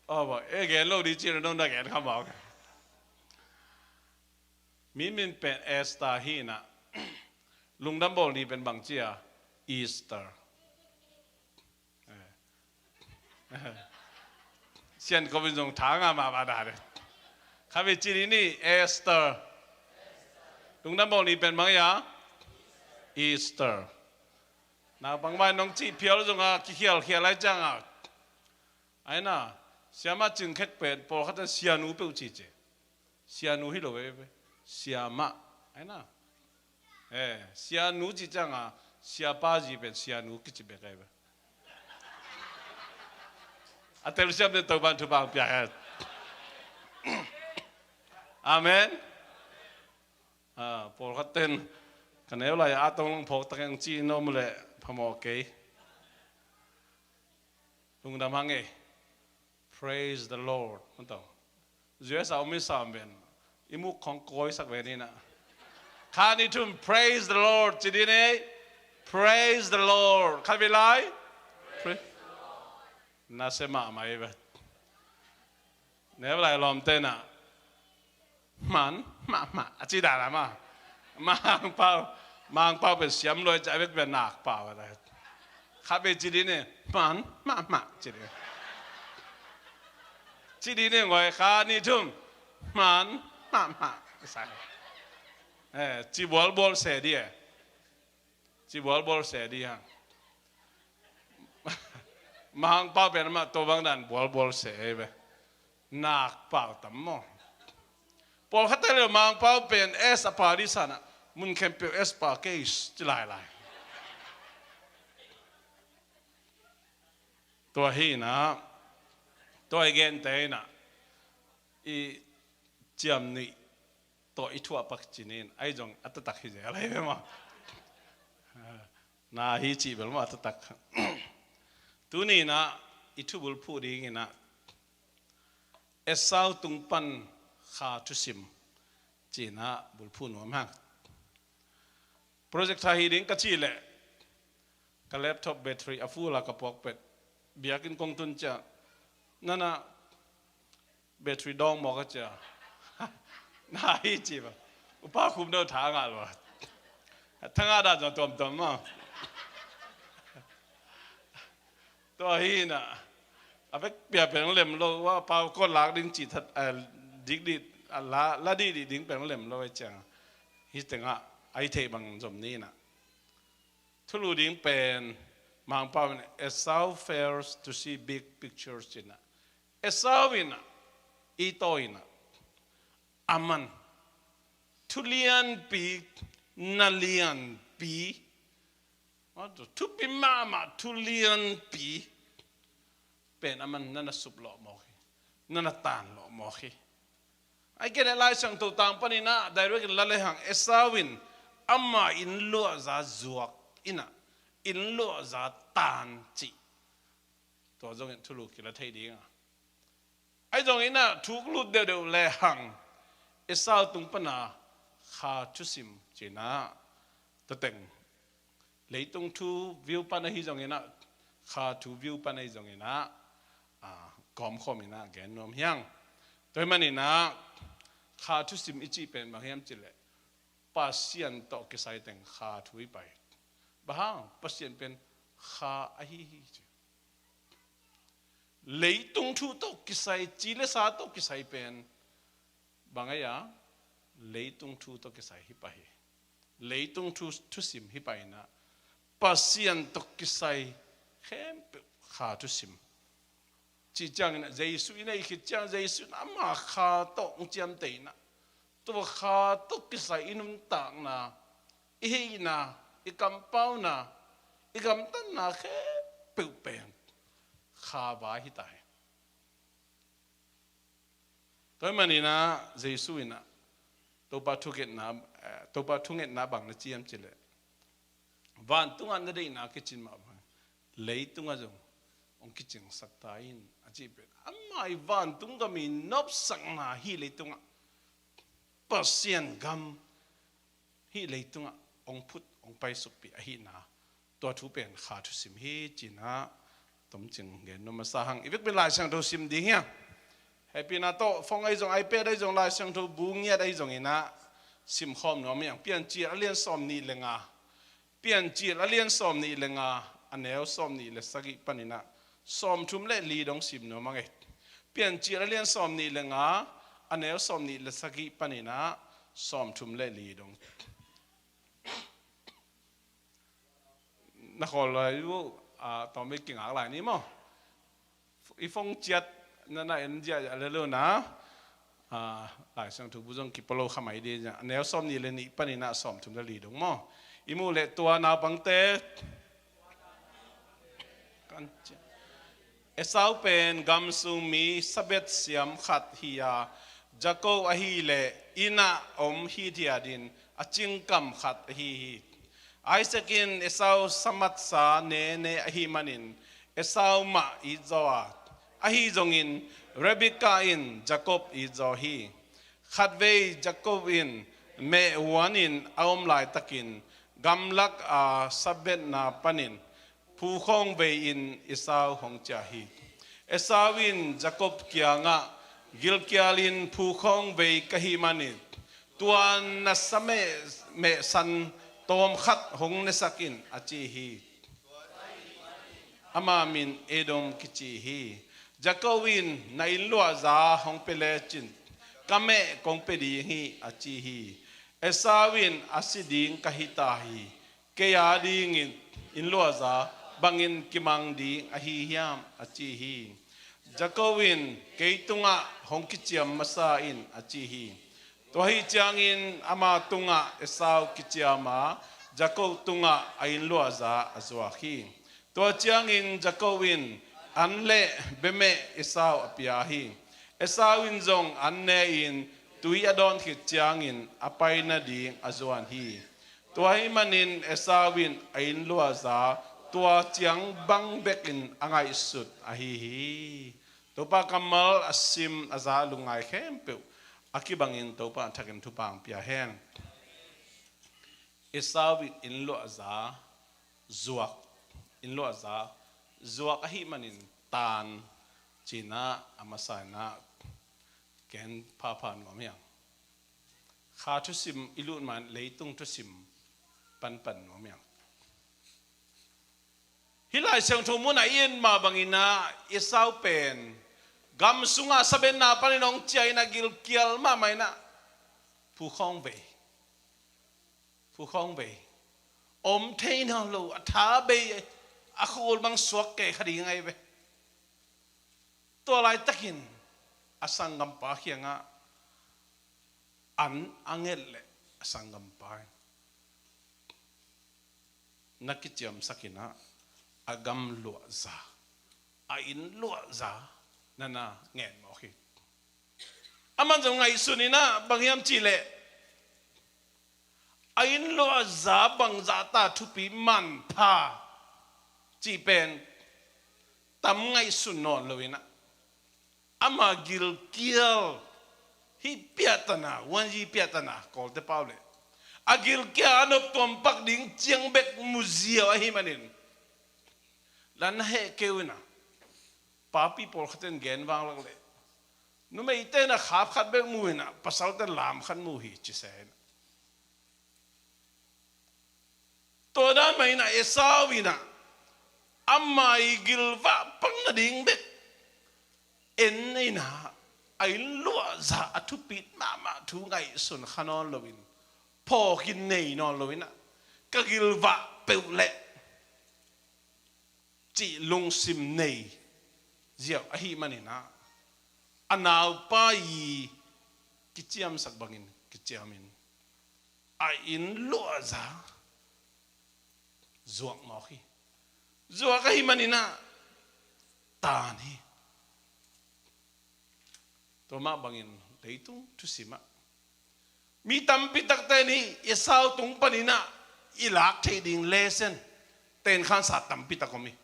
Aw bo, e gen lo dih ci na nong na gen kha mawk. Mi min pen Esther hi in ah, lungdam bawl ni pen bang ci a? Easter. Sian ko bin zong thang a ma ba da de. Kha bi ci ni ni, Esther. Lungdam bawl ni pen bang ei a? Easter. Naupang vai nong cih phial zong a kikhialkhial lai ciang a, ai na, siamah cing khek pen pawlkhat in sianu peuh ci ci. Sianu hi lo ve ve. Siamah. Ai na. Eh, sianu ci ciang a, siapa zi pen sianu kici bek ai ve. A telsiam den Topan thupha pia hen. Amen. Ah, pawlkhat ten ka neu lai a tong lang phawk tak eng ci nom le phamawh kei. Lungdam hang e. Praise the Lord. Mantau. U S a om i sam ven. I muk khong kawi sak ven ina. Kha ni thum, praise the Lord. Ci din e. Praise the Lord. Khat vei lai. Pra-, na se mahmah i ve. Neu lai lawmte na. Man, mahmah, a ci dan a mah. Mangpau, Mangpau pen siam luai ci a, a vek pen nakpau a ta. Khat vei ci din e, man, mahmah, ci din. Ci din e ngoi kha ni thum, man, mahmah. Eh, ci bualbual se di e. Ci bualbual se di hang. Mangpau pen amah tua bang dan bualbual se e ve. Nakpau tam maw. Pawlkhat ta le Mangpau pen S a pa di sana. Mun khempeuh S pa case ci lailai. Tua hi na. Tua i gente hi na. I ciam nih tawh i thuah pak cinin, ai zong a taktak hi zel ai ve maw. Na hi cih bel maw a taktak. Tuni na i thubul phuh ding ina, Esau tung pan kha thusim cina bulphuh nuam hang. Project tha hi ding ka cih leh ka laptop battery a full a ka puak pet. Biakinn kong tun ciang nana battery dawng mawk a cia. Na hi ci ba. Upa khum deuh tha ngah lo. Tha ngah dan zong tuamtuam maw. Tua hi na. A vek pia pen lem lo, a pau kawt lak ding ci that, a, dik dik, a la, la dik dik ding pen lem lo e ciang. Hi tengah, ai thei bang zom ni na. Thulu ding pen, Mangpau in, Esau fails to see big pictures cina. Esau ina, i to ina. Aman. Thu lianpi, na lianpi. Thupi mahmah, thu lianpi. Pen aman nana sup lawh mawk hi. Nana tan lawh mawk hi. Ai kei le Lai Siangtho tang panin ah, direct in la le hang Esau in ama inn luahza zuak ina, inn luahza tan cih. Tua zongin thulu kila thei ding a. Ai zongin ah thuk lut deuhdeuh le hang Esau tung pana kha thusim cina tua teng. Leitung thu view pan ahi zongin ah, kha thu view pan ahi zongin ah, a, kawmkhawm in ah gen nuam hi hang. Tua hi manin ah, kha thusim i cih pen bang hiam cih leh, Pasian tawh kisai teng kha thu hi pah hi. Bang hang, Pasian pen kha ahi hi ci. Leitung thu tawh kisai, ci le sa tawh kisai pen bang ahi a, leitung thu tawh kisai hi pah hi. Leitung thu, thusim hi pah ina, Pasian tawh kisai khempeuh kha thusim. Cih ciangin ah Jesuh i neih khit ciang Jesuh in ama kha tawh hong ciamteh ina, tua kha tawh kisai i nuntakna, i hihna, i kampauna, i gamtatna khempeuh pen kha vai hi ta hi. Tua hi manin ah Jesuh in ah Topa thungetna, eh, Topa thungetna bang na ci hiam cih leh, vantungah na deihna kicin mah bang, leitungah zong hong kicingsak ta in a cih pen. Ama i vantung gam i nopsakna hih leitungah, Pasian gam hih leitungah hong phut, hong paisukpih ahihna, tua thu pen kha thusim hi cina tomcing gen nuam masa hang. I vekpi in Lai Siangtho sim ding hi a. Hehpihna tawh phone ahi zong, iPad ahi zong, Lai Siangtho bu ngiat ahi zongin ah simkhawm nuam hi hang. Piancil a lian sawm nih le nga. Piancil a lian sawm nih le nga, a neu sawm nih le sagih panin ah sawm thum le li dong sim nuam hang e. Piancil a lian sawm nih le nga, a neu sawm nih le sagih panin ah sawm thum le li dong. Na khawl lai uh, a, tawm i kingak lai ni maw? I phone ciat na na en ziahziah le lo na. A, Lai Siangtho bu zong kipolo kha mai ding a, neu sawm nih le nih panin a sawm thum le li dong maw? I muh leh tua naupangte kan ci-, Esau pen gam sung mi sabet siam khat hi a, Jakob ahih leh inn ah om hithiat in a cingkam khat ahi hi. Isaac in Esau samatsa nene ahih manin Esau mah it zaw a, ahi zongin Rebekah in Jakob it zaw hi. Khatvei Jakob in meh huan in a om laitakin gamlak a sabetna panin phukhawng vei-in Esau hong ciah hi. Esau in Jakob kiangah, "Gilkialin phukhawng vei ka hih manin tua na sa meh, meh san tawm khat hong nesak in," a ci hi. Ama min Edom kici hi. Jakob in, "Na inn luahza hong pia lecin ka meh kong pia ding hi," a ci hi. Esau in, "A si ding ka hi ta hi. Kei a dingin inn luahza bangin kimang ding ahi hiam?" a ci hi. Jakob in, "Kei tungah hong kiciam masa in," a ci hi. Tua ahih ciangin ama tungah Esau kiciam a, Jakob tungah a inn luahza a zuak hi. Tua ciangin Jakob in an le bemeh Esau a pia hi. Esau in zong an ne-in tui a dawn khit ciangin a pai nading a zuan hi. Tua ahih manin Esau in a inn luahza tua ciang bang bekin a ngaihsut ahi hi. Topa kammal a sim a za lungngai khempeuh a kibangin Topa a thakin thupha hong pia hen. Esau in inn luahza zuak, inn luahza zuak ahih manin taan ci-in ah a masa in ah gen phapha nuam hi hang. Kha thusim i lut ma-in leitung thusim panpan nuam hi hang. Hih Lai Siangtho mun ah i en mah bangin ah Esau pen gam sungah sabetna panin hong ciah in ah gilkial mahmah in ah phukhawng vei, phukhawng vei, om thei nawn lo, a tha bei, a khawl bang suak kei kha ding ahi ve. Tua laitakin a sanggampa kiangah an a nget leh a sanggampa in, "Na kiciamsak in ah a gam luahza, a inn luahza na na ngen mawk hi." Aman zong ngaihsun in ah bang hiam cih leh, a inn luahza bangzah ta thupi manpha cih pen tam ngaihsun nawn lo in ah, ama gilkial, hih piahtana, wanzi piahtana Kawlte pau leh a gilkial a nop tuam pak ding ciang bek mu ziau ahih manin, la na heh kei un ah, papi pawlkhat in gen vang lak leh, numeite in ah khap khat bek mu in ah pasalte lam khat mu hi ci se in ah. Tua dan mah in ah Esau in ah ama i gilvah pang nading bek en in ah, a inn luahza a thupit mahmah thu ngaihsun kha nawn loin, phawkin nei nawn lo in ah, "Ka gilvah peuh leh," cih lungsim nei ziau ahih manin ah, a naupa i kiciamsak bangin kiciamin, a inn luahza zuak mawk hi. Zuak ahih manin ah taan hi. Tua mah bangin leitung thusim ah mi tampi takte in Esau tung panin ah i lak theih ding lesson tenkhansa tampi tak om hi.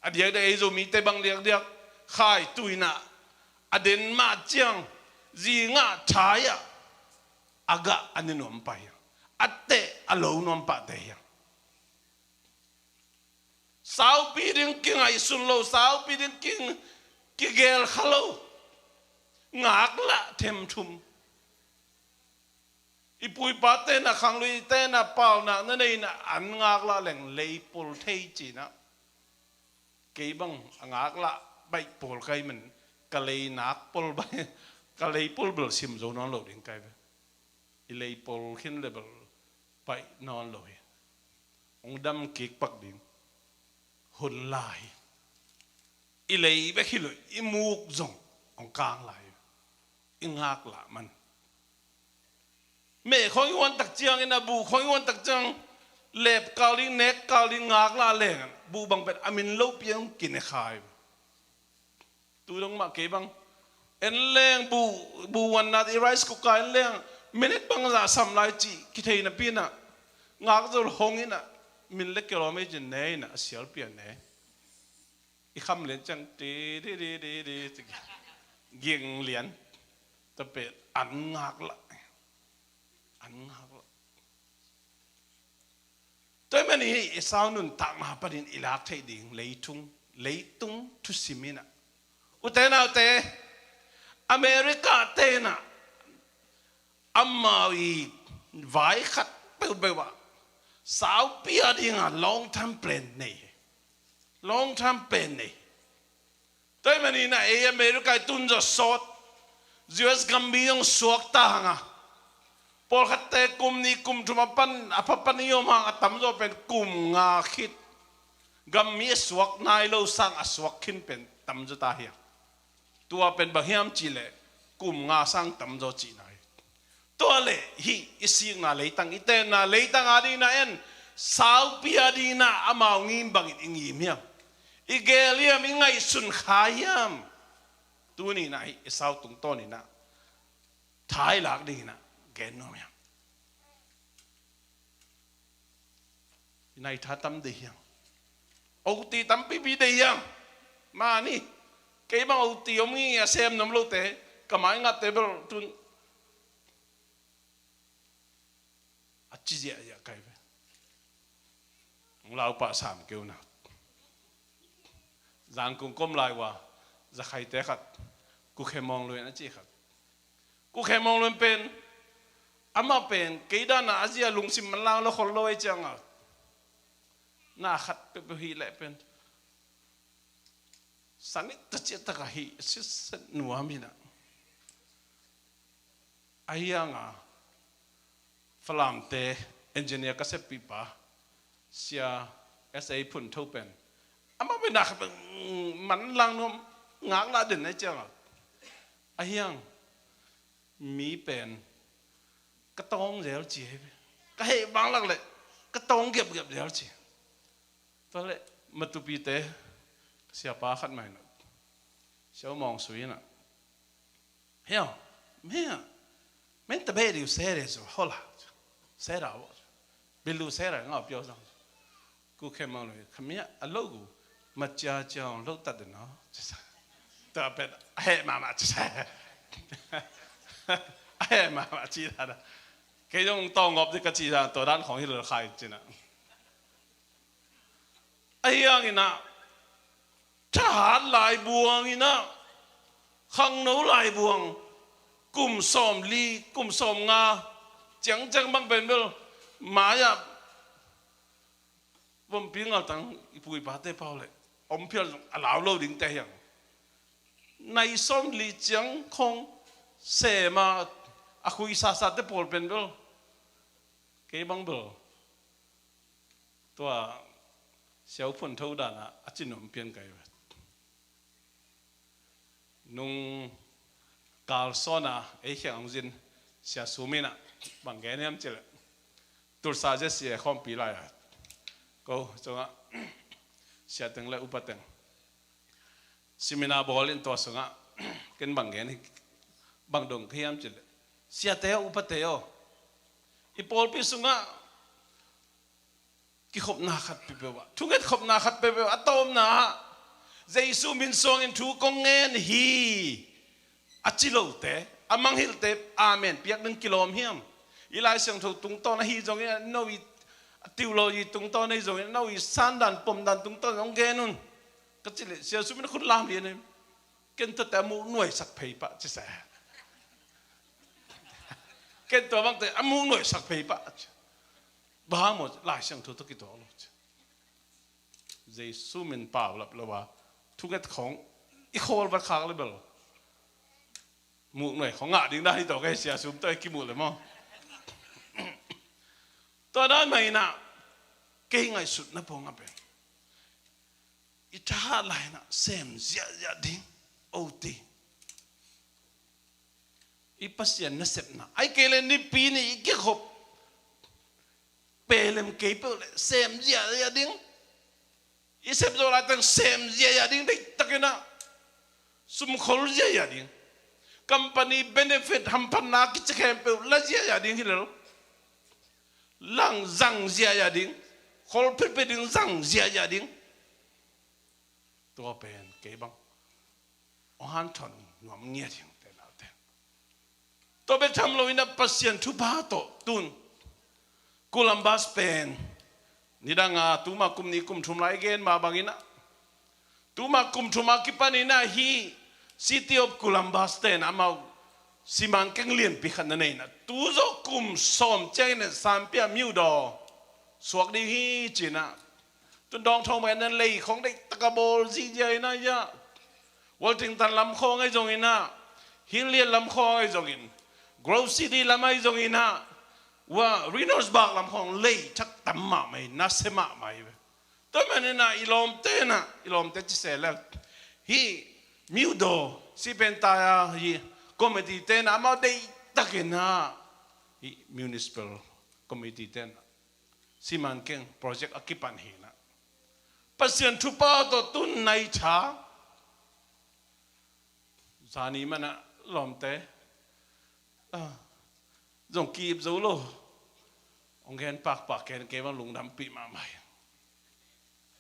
A diakdiak ei Zomite bang diakdiak khaitu in ah, a den mah ciang zingah thai ah a gah a ne nuam pah hi hang. A teh a lo nuam pahte hi hang. Saupi ding kingaihsun lo, saupi ding ki, kigel kha lo, ngaklah themthum. I pu i pate in ah, khangluite in ah, paunak na nei in ah, an ngaklah leng lei pol thei ci-in ah, kei bang a ngaklah baih pawl ka hih manin ka leinak pol baih, ka lei pol bel sim zo nawn lo ding ka hi ve. I lei pol khin le bel baih nawn lo hi. hong dam kik pak ding hun lai hi. I lei bek hi lo, i muk zong hong kang lai hi. I ngak lah man. Meh khong i huan tak ciangin a, bu khong i huan tak ciang, lep kal ding, nek kal ding, ngak lah leng, bu bang pen a min lo piang kine khai. Tu dong mah kei bang en leng bu, bu huan nat i rice cooker en leng minute bangzah sam lai cih kithei napi inah, ngak zo hong inah, min le kilometer ne inah a sial pia ne. I kham lian ciang ti ti ti ti ti ti, ging lian. Tape an ngak lah, an ngak lah. Tua ahih manin hih Esau nuntakna panin i lak theih ding leitung, leitung thusim inah, ute naute, America te inah amau i vai khat peuhpeuh ah saupi a dinga long term plan nei hi. Long term plan nei hi. Tua ahih manin ah ei America i tun zaw sawt, U S gammi zong suak ta hang a, pawlkhatte kum nih kum thum a pan, a pha pan i om hang a, tamzaw pen kum nga khit. Gammi a suak nai lo sang a suak khin pen tamzaw ta hi hang. Tua pen bang hiam cihleh kum nga sang tamzaw cihna hi. Tua leh hih i sikna leitang, i tenna leitang a dingin ah en, saupi a dingin ah amau ngim bangin i ngim hiam? I geel hiam, i ngaihsun kha hiam? Tuni inah hih Esau tungtawn inah tha i lak dingin ah gen nuam hiam? I nai tha tam dei hiam? O T tampipi dei hiam? Mani, kei bang O T om ngi a sem nuam lote, ka mai ngatte bel tun a ci ziahziah kai ve. Hong lau pah sam kei un a. Zangkung kom lai ua, zakhaite khat, Kukhe Mawng Luin a ci khat. Kukhe Mawng Luin pen, amah pen kei dan a a zi a lungsim manlang lo khol lo ei ciang a, na khat peuhpeuh hih leh pen sangit ta ciah tak a hih sitset nuam inah. Ahi hang a Falamte engineer ka seppihpa Sia S A Phun Tho pen, amah pen na khat pen manlang nuam, ngak lah den ei ciang a, ahi hang mi pen ka tawng zel ci hi. Ka heh bang lak leh ka tawng giapgiap zel ci. Tua leh Matupite siapa khat mah inah, Sia U Mawng Sui inah, heo, heo, men ta beh diu sere zo hola, sera wo, bilu sera ngau piau zang. Kukhe Mawng Luin, khamia a lo gu, macia ciang lo tat den no, ci sa. Tua pen a heh mahmah ci sa. A heh mahmah ci sa. Kei zong tawng ngop ding ka ci sa, tua dan khong hi lo khai ci na. Ahi hangin ah, thahat laibuang in ah, khangno laibuang, kum sawmli, kum sawmnga ciangciang bang pen bel, mai-ah vompi ngaltang i pu i pate pau leh om phial zong a lau lo dingte hiang. Nai sawmli ciang khong sem a, a khui sasate pawl pen bel, kei bang bel tua Sia U Phun Tho dan a, a ci nuam pian kai ve. Nung kalsawn a ei kheng hong zin Sia Sum in ah bang gen hiam cih leh, Tulsa Z C A khawmpi lai a, ko sungah sia teng le upa teng seminar bawl in, tua sungah ken bang gen hi, bang dong ka hiam cih leh, siate aw, upate aw, i pawlpi sungah kikhopna khat peuhpeuh ah, thunget khopna khat peuhpeuh ah, a tawpna ah Jesu min suangin thu kong ngen hi a ci lote, a mangngilhte, amen piak ding kilawm hiam? I Lai Siangtho tungtawn ahi zongin, no i theology tungtawn ahi zongin, no i sandan pomdan tungtawn hong gen un ka cih leh, Sia Sum in khut lam lian in, ken tuate a muh nuaisak phei pah ci sa. Ken tua bangte a muh nuaisak phei pah ci. Bang hang maw, Lai Siangtho tawh kituak lo ci. Jesu min paulap lo a, thunget khawng i khawl vat khak le bel muh nuai khawng ngah ding dan hi tawh ka hi, Sia Sum tawh i kimuh le maw. Tua dan mah in ah, Kei ngaihsutna pawng a pen i thahat lai-in ah sem ziahziah ding, oti. I Pasian nasepna, ahih kei leh Nipi ni i kikhop pehlem kei peuh leh sem ziahziah ding. I sep zawh laiteng sem ziahziah ding, deihtakin ah sumkhol ziahziah ding. Company benefit hamphatna kici khempeuh la ziahziah ding hi lel. Lang zang ziahziah ding. Khol phitphit ding, zang ziahziah ding. Tua pen kei bang hong hanthawn nuam ngiat hi ing, te naute. Tua bek tham loin ah Pasian thupha tawh tun Columbus pen nidang a tuma kum nih kum thum lai gen mah bangin ah, tuma kum thum a kipanin ah hih City of Columbus ten amau simankeng lianpi khat na nei in ah, tu zawh kum sawm ciangin ah Sanpia Myodaw suak ding hi ci-in ah, tun dawng thawng mah in ah lei khawng deihtak a bawl ziahziah in ah, ya, Worthington lam khawng ahi zongin ah, Hilliard lam khawng ahi zongin, Grove City lam ahi zongin ah, wa, Reynoldsburg lam khawng lei thak tam mahmah hi, nasia mahmah hi ve. Tua manin ah i lawmte in ah, i lawmte ci se lel, hih Myodaw, si pen ta a, hih committee te in ah amau deihtakin ah, hih municipal committee te in ah simankeng project a kipan hi in ah, Pasian thupha tawh tun nai tha. Zani man ah lawmte, ah, zong ki-ip zo lo. Hong gen pakpak ken, kei bang lungdampih mahmah hi.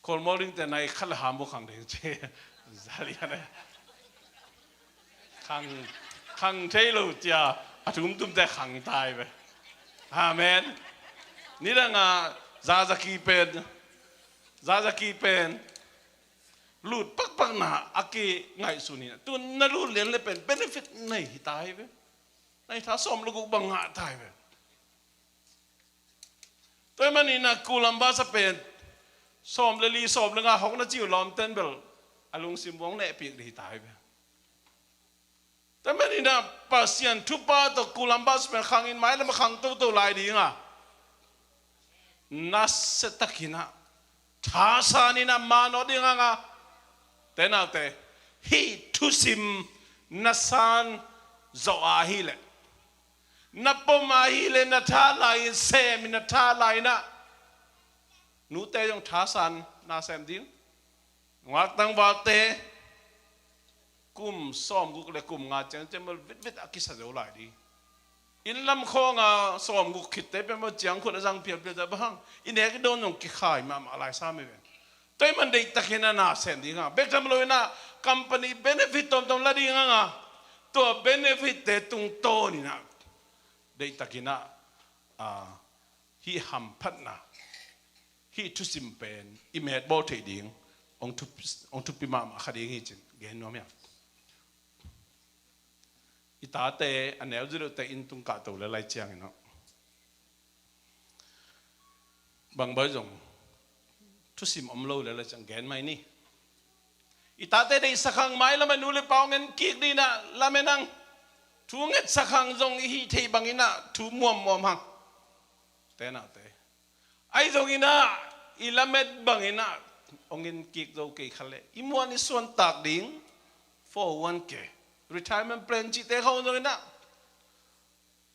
Khualmual dingte nai khat le ham bawk khang ding ci. Zalian e. Khang, khang thei lo cia, a tumtumte khang tai ve. Amen. Nidang a Zazaki pen, Zazaki pen lut pakpakna a kingaihsun hi in ah, tun na lut lian le pen benefit nei hi ta hi ve. Nai tha sawm le guk bang ngah ta hi ve. Tua ahih manin ah Columbus a pen sawm le li, sawm le nga hong na ci uh lawmten bel a lungsim buang nehpih dih hi ta hi ve. Tua ahih manin ah Pasian thupha tawh Columbus pen khang in, mailam a khang toto lai ding a, nasiatakin ah thasan in ah manawh ding hang a, te naute, hih thusim na san zawh ahih leh, na pom ahih leh, na thahat lai-in, sem in na thahat lai-in ah, nute zong thasan na sem ding. Nungak tangvalte kum sawmguk le kum nga ciang ciang bel vitvit a kisa zo lai ding. Inn lam khawng a sawmguk khitte peuhmah ciang khut a zang phialphial ta, bang hang, i nek i dawn zong kikhai mahmah lai sam hi ve. Tua ahih man deihtakin ah na sem ding hang a, bek tham loin ah company benefit tawmtawm la ding hang a, tua benefit te tungtawn in ah deihtakin ah, ah, hih hamphatna, hih thusim pen i metbawl theih ding hong thup-, hong thupi mahmah kha ding hi ci-in gen nuam hi a. I tate a neu zilute inn tung kahto le lai ciangin ah, bang bawi zong thusim om lo le lai ciang gen mai ni. I tate deihsak hang, mailam a nu le pa hong en kik ding in ah lamen hang. Thu ngetsak hang zong i hih theih bangin ah thu muammuam hang. Te naute, ahi zongin ah i lamet bangin ah hong en kik zo kei kha leh i muan i suan tak ding, four oh one K, retirement plan cihte khawng zongin ah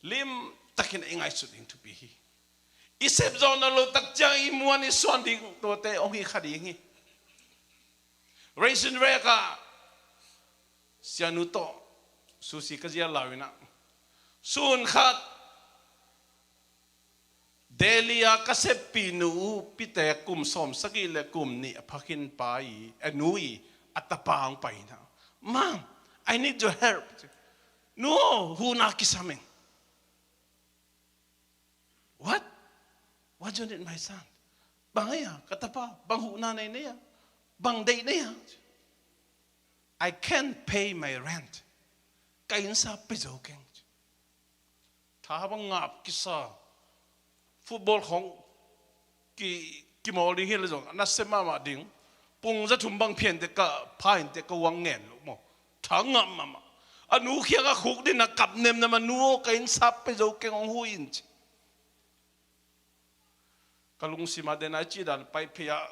limtakin i ngaihsut ding thupi hi. I sep zawh nawn loh tak ciang i muan i suan ding tuate hong hi kha ding hi. Raisin Rek ah sianu tawh sushi ka zial lai-in ah, sun khat Delhi a ka seppih nu upite kum sawmsagih le kum nih a pha khin pa i, a nu i, a tapa hong pai in ah, "Mom, I need your help." "Nu aw, huhna kisam ing." "What? What do you need, my son?" "Bang ei a, ka tapa, bang huhna nei nei a, bang deih nei a?" "I can't pay my rent." "Ka inn sa pe zo keng." Tha bang ngap kisa. Football khawng ki, kimawl ding hi le zong, a nasia mahmah ding. Pung za thum bang phian te ka pha in te ka uang ngen lo maw. Tha ngap mahmah. A nu khiang a khuk ding a kap nemnam a, "Nu aw, ka inn sa pe zo keng, hong hu in," ci. Ka lungsim ah den a i cih dan pai phei ah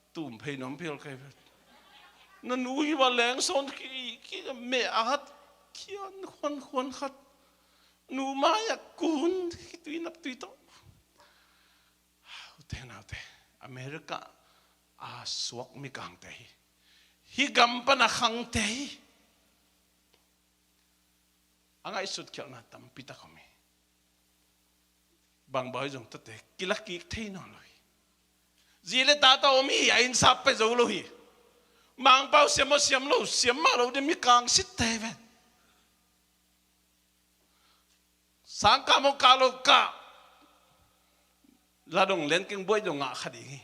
tum phei nuam phel kai vet. Na nu hi va leng sawn ki, ki meh a hat kian khuan khuan khat. Nu mai ah kun ki tui nap tui tawh. Ute naute, America a suak mikangte hi. Hih gam pan a khangte hi. A ngaihsut khialhna tampi tak om hi. Bang bang hi zong tate kila kik thei nawn lo hi. Zi le tata om hi, a innsap pia zo lo hi. Mangpau siam maw siam lo, siam mah lo ding mikang sitte ven. Sangkah maw kah lo kah, la dong len keng buai dong ngah kha ding hi.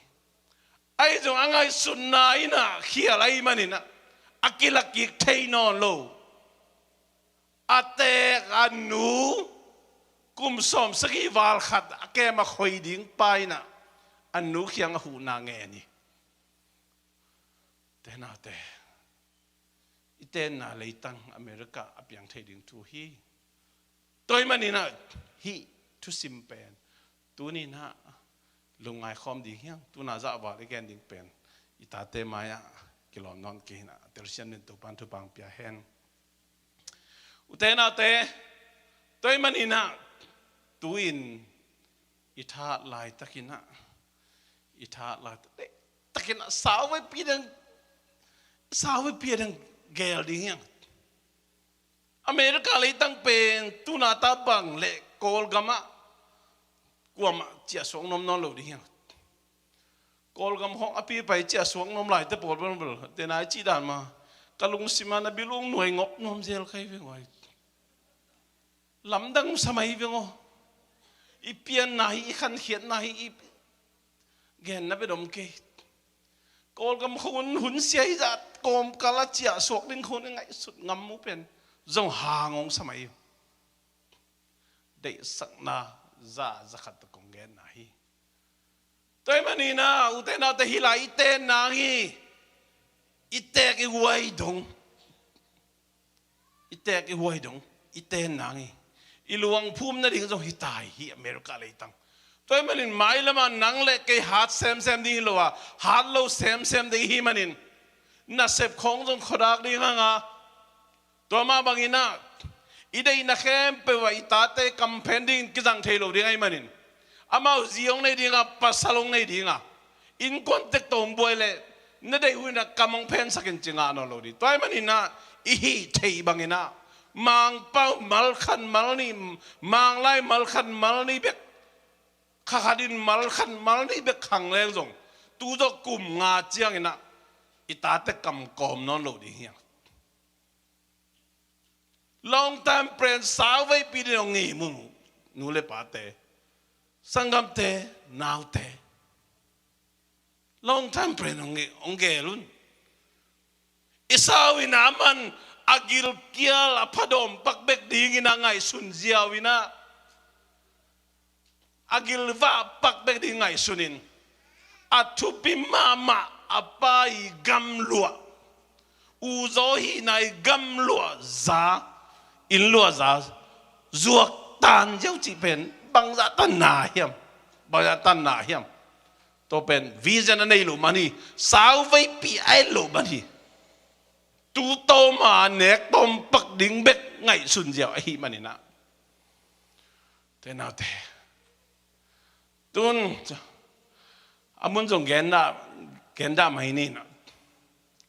Ahi zong a ngaihsutna in ah khial ahih manin ah a kila kik thei nawn lo. A teek a nu kum sawmsagih val khat a kem a khoi ding pa in ah a nu kiang a huhna ngen hi. Ute naute, i tenna leitang America a piang thei ding thu hi. Tua ahih manin ah hih thusim pen tuni in ah lungngai khawm ding hi hang. Tu-in ah zahval i gen ding pen i tate mai-ah kilawm nawn kei hi in ah, a telsiam dingin Topa'n thupha hong pia hen. Ute naute, tua ahih manin ah tu-in i thahat laitakin ah, i thahat laitak, takin ah sauveipi dang, sauveipi dang gel ding hi hang. America leitang pen tu-in ah tabang leh Kawlgam ah kuamah ciahsuak nuam nawn lo ding hi hang. Kawlgam khawng a pi pai ciahsuak nuam laite pawl bel, bel, tena i cih dan mah ka lungsim ah na bilung nuai ngop nuam zel kai veng uh ai. Lamdang sa mai veng aw. I pianna hi, i khankhiatna hi, i genna bek om kei. Kawlgam khawng hun, hun sia hi zah kawmkal a ciahsuak ding khawng i ngaihsut ngam uh pen zong hang hong sa mai uh. Deihsakna za, za khat tawh kong genna hi. Tua ahih manin ah ute naute, hih lai i ten nang hi. I teek i huai dong, i teek i huai dong i ten nang hi. I luang phum nading zong hi ta hi, hih America leitang. Tua ahih manin mailam ah nang leh kei hat semsem ding hi lo a, hat lo semsem ding i hih manin nasep khawng zong khuadak ding hang a, tua mah bangin ah i deihna khempeuh ah i tate kam phen dingin kizang thei lo ding ahih manin, amau zi hong nei ding a, pasal hong nei ding a, innkuan tek tawh hong buai leh na deih uh in ah kam hong phensak in ci ngah nawn lo ding. Tua ahih manin ah i hih theih bangin ah Mangpau mal khat mal nih, Manglai mal khat mal nih bek, kha khat in mal khat mal nih bek khang leng zong, tu zawh kum nga ciangin ah i tate kam kawm nawn lo ding hi hang. Long time plan, sauveipi ding hong ngim un, nu le pate, sanggamte, naute. Long time plan hong nge-, hong gel un. Esau in ah aman a gilkial a phadawm pak bek dingin a ngaihsun ziau in ah, a gilvah pak bek ding ngaihsun in, a thupi mahmah a pa i gamluah, uzaw hihna i gamluah za, inn luah za zuak tan ziau cih pen bangzah tanna hiam? Bangzah tanna hiam? Tua pen vision a nei loh man hi, sauveipi a et loh man hi. Tu tawm a nek tawm pak ding bek ngaihsun ziau ahih manin ah, ute naute, tun a mun zong gen dah, gen dah mai ni in ah,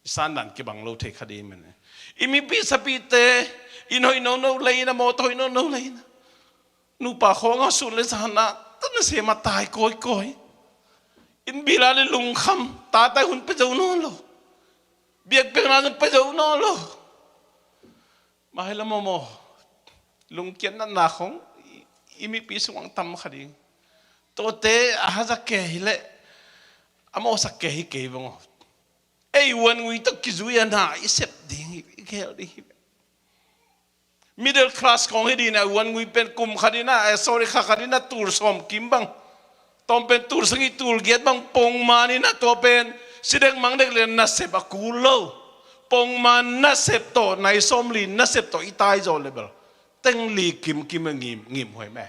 i sandan kibang lo thei kha ding hi manin, i mipi sapite, inn hoih nono lei in ah, mawtaw hoih nono lei in ah, nupa khawng a sun le zan ah tana sem a tai kawikawi. Inn bil ah le lungkham, tate hun pia zo nawn lo, biakpiakna zong pia zo nawn lo. Mailam aw maw, lungkiat natna khawng i, i mipi sungah tam kha ding. Tuate a hazat kei hi leh a mawhsak kei hi kei veng aw. Ei uangui tawh kizui a na i sep ding hi, i gel ding hi. Middle class khawng hi ding a, uangui pen kum khat in ah, eh, sorry, kha khat in ah tul sawm kim bang, tawm pen tul sagih tul giat bang pongman in ah, tua pen si dek mang dek leh nasep a kul lo. Pongman nasep tawh, nai sawmli nasep tawh i tai zaw leh bel teng li kim kim a ngim, ngim huai meh.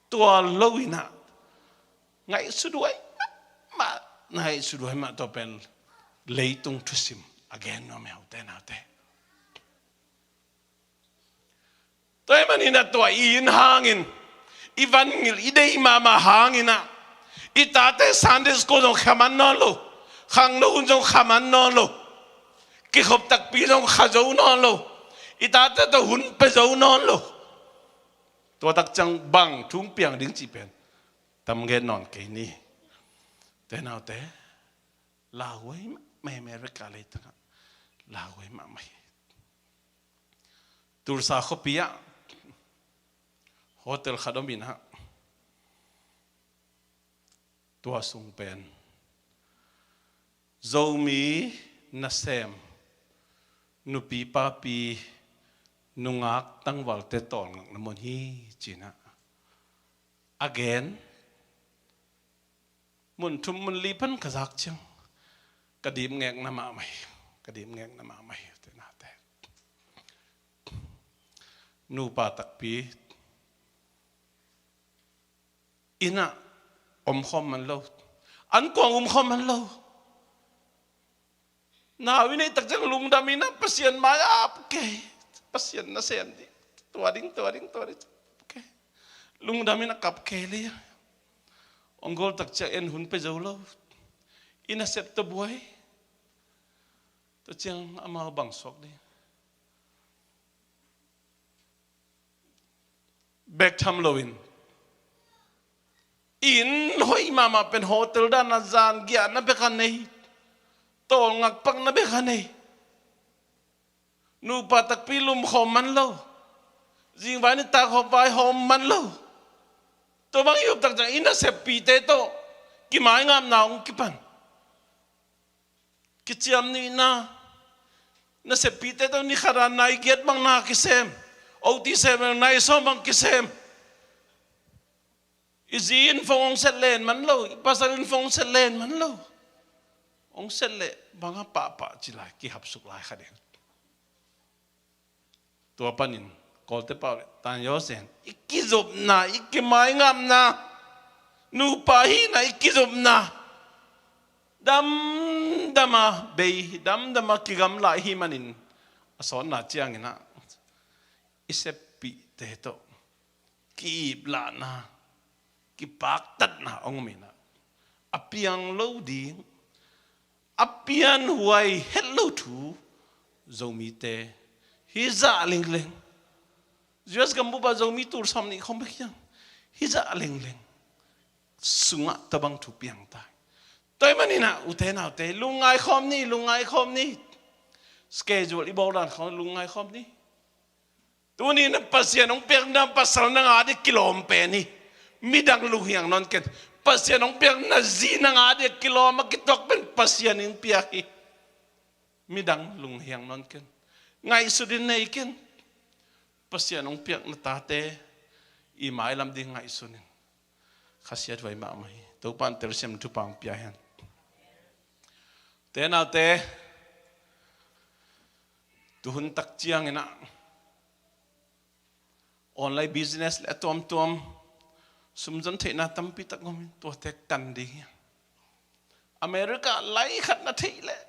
Tua lo in ah Ngaihsut huai mahmah, ngaihsut huai mah tawh pen leitung thusim a gen nuam hi, ute naute. Tua ahih manin ah tua i inn hangin, i vangil i deih mahmah hangin ah, i tate Sunday school zong khaman nawn lo, khangno hun zong khaman nawn lo, kikhop takpi zong kha zo nawn lo, i tate tawh hun pia zo nawn lo. Tua tak ciang bang thu hong piang ding cih pen tam gen nawn kei ni. Ute naute, lauhuai mahmah hi, America leitungah lauhuai mahmah hi. Tulsa khuapi ah hotel khat om in ah, tua sung pen Zomi nasem, nupi papi, nungak tangvalte tawlngakna mun hi, ci-in ah a gen. Mun thum mun li pan ka zak ciang ka dipngekna mahmah hi, ka dipngekna mahmah hi, ute naute. Nupa takpi inn ah omkhawm man lo, ankuang umkhawm man lo. Nau i neih tak ciang lungdam in ah Pasian mai-ah kap kei. Pasian nasem ding, tua ding, tua ding, tua ding, kap kei. Lungdam in ah kap kei leh hong gol tak ciang en hun pia zo lo. I nasep tawh buai. Tua ciang amau bang suak ding? Bek tham loin, inn hoih mahmah pen hotel dan a zan giahna bek a nei, tawlngak pakna bek a nei. Nupa takpi lumkhawm man lo, zingvai nitak hawmvai hawm man lo. Tua bang i up tak ciang i naseppihte tawh kimaingapna hong kipan. Kiciam nihna, naseppihte tawh ni khat a nai giat bang na kisem, oti sem bang nai sawm bang kisem. I zi in phone hong set len man lo, i pasal in phone hong set len man lo. Hong set leh bang a pahpah ci lai, kihapsuk lai kha ding. Tua panin Kawlte pau leh Tan Yaw Sen, i kizopna, i kimaingapna, nupa hihna i kizopna damdam a bei, damdam a kigamla i hih manin, a sawtna ciangin ah i seppihte tawh ki-iplahna, kipaktatna hong om in ah, a piang lo ding, a pianhuai het lo thu Zomite hih zah lengleng, U S gambup ah Zomi tul sawmnih khawng bek hiam, hih zah lengleng sungah tua bang thu piang ta hi. Tua ahih manin ah ute naute, lungngai khawm ni, lungngai khawm ni. Schedule i bawl dan khawng lungngai khawm ni. Tuni in Pasian hong piakna pasal nang a ding kilawm pen hi. Midang lunghiang nawn ken. Pasian hong piakna zi nang a ding kilawm, a kituak pen Pasian in piak hi. Midang lunghiang nawn ken. Ngaihsut in nei ken. Pasian hong piakna tate i mailam ding ngaihsun in. Khasiat huai mahmah hi. Topa'n telsiam thupha hong pia hen. Ute naute, tuhun tak ciangin ah online business le a tuamtuam sumzon theihna tampi tak om in, tuate kan ding hi. America lai khat na theih leh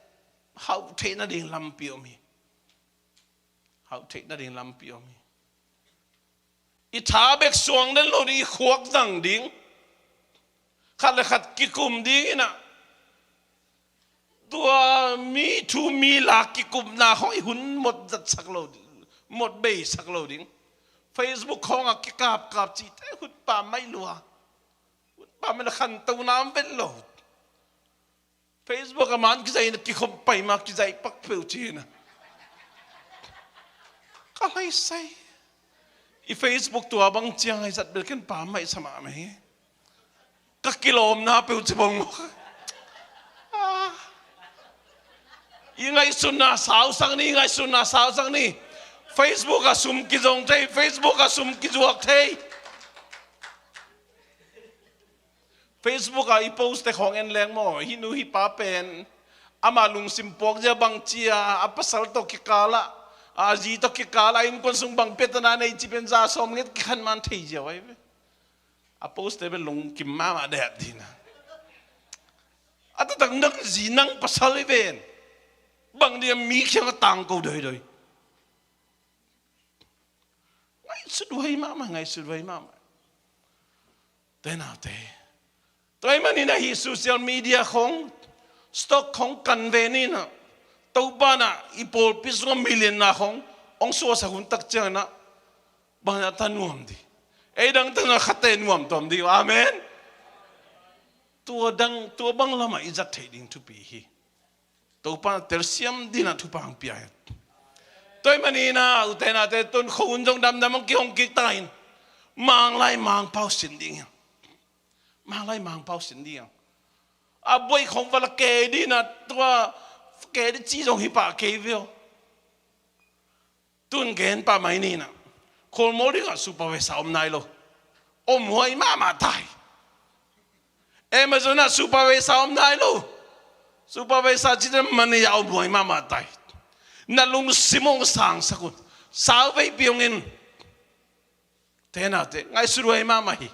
hauh theih nading lampi om hi. Hauh theih nading lampi om hi. I tha bek suang den lo ding, i khuak zang ding. Khat le khat kikum ding in ah, tua mi thu mi la kikupna khawng i hun mawk zatsak lo ding, mawk beisak lo ding. Facebook khawng a kikapkap cihte hun pammaih lua. Hun pammaih lua, khantohna om vet lo. Facebook a man kizaihna kikhop pai ma kizaih pak peuh cihna. Ka laisai. I Facebook tua bang ciang ahi zat bel ken pammaih sa mahmah hi. Ka kilawmna peuh ci bang maw. Ah. I ngaihsutna sausak ni, i ngaihsutna sausak ni. Facebook a sum kizong thei, Facebook a sum kizuak thei. Facebook ah i post te khawng en leng maw, hih nu hih pa pen ama lungsim puak zia bang ci a, a pasal tawh kikal ah, a zi tawh kikal ah innkuan sung bang piatana nei ci pen za sawm nget kikhan man thei zia uh ahi ve. A post te pen lungkim mahmah dep ding a. A taktak nang zi nang pasal hi ven. Bang dia mi kiang a tangko doidoi. Ngaihsut huai mahmah, ngaihsut huai mahmah. Te naute. Tua ahih manin ah hih social media khong, stock khong kan ve ni in ah. Topa in ah i pawlpi sungah million na khong hong suahsak hun tak ciangin ah, bang a ta nuam ding. Ei dang teng a khate nuam tuam ding. Amen. Tua dang, tua bang lamah i zat theih ding thupi hi. Topa in telsiam ding in ah thupha hong pia hen. Tua ahih manin ah, ute naute, tun khuahun zong damdam hong kihong kik ta in. Manglai Mangpau sin ding hi hang. Manglai Mangpau sin ding hi hang. A buai khong va la kei ding in ah, tua kei ding ci zong hi pah kei ve aw. Tun gen pah mai ni in ah. Khualmual ding ah supervisor om nai lo. Om huai mahmah ta hi. Amazon ah supervisor om nai lo. Supervisor ci dan manager om huai mahmah ta hi. Na lungsim hong sangsak un. Sau veipi hong en. Te naute, ngaihsut huai mahmah hi.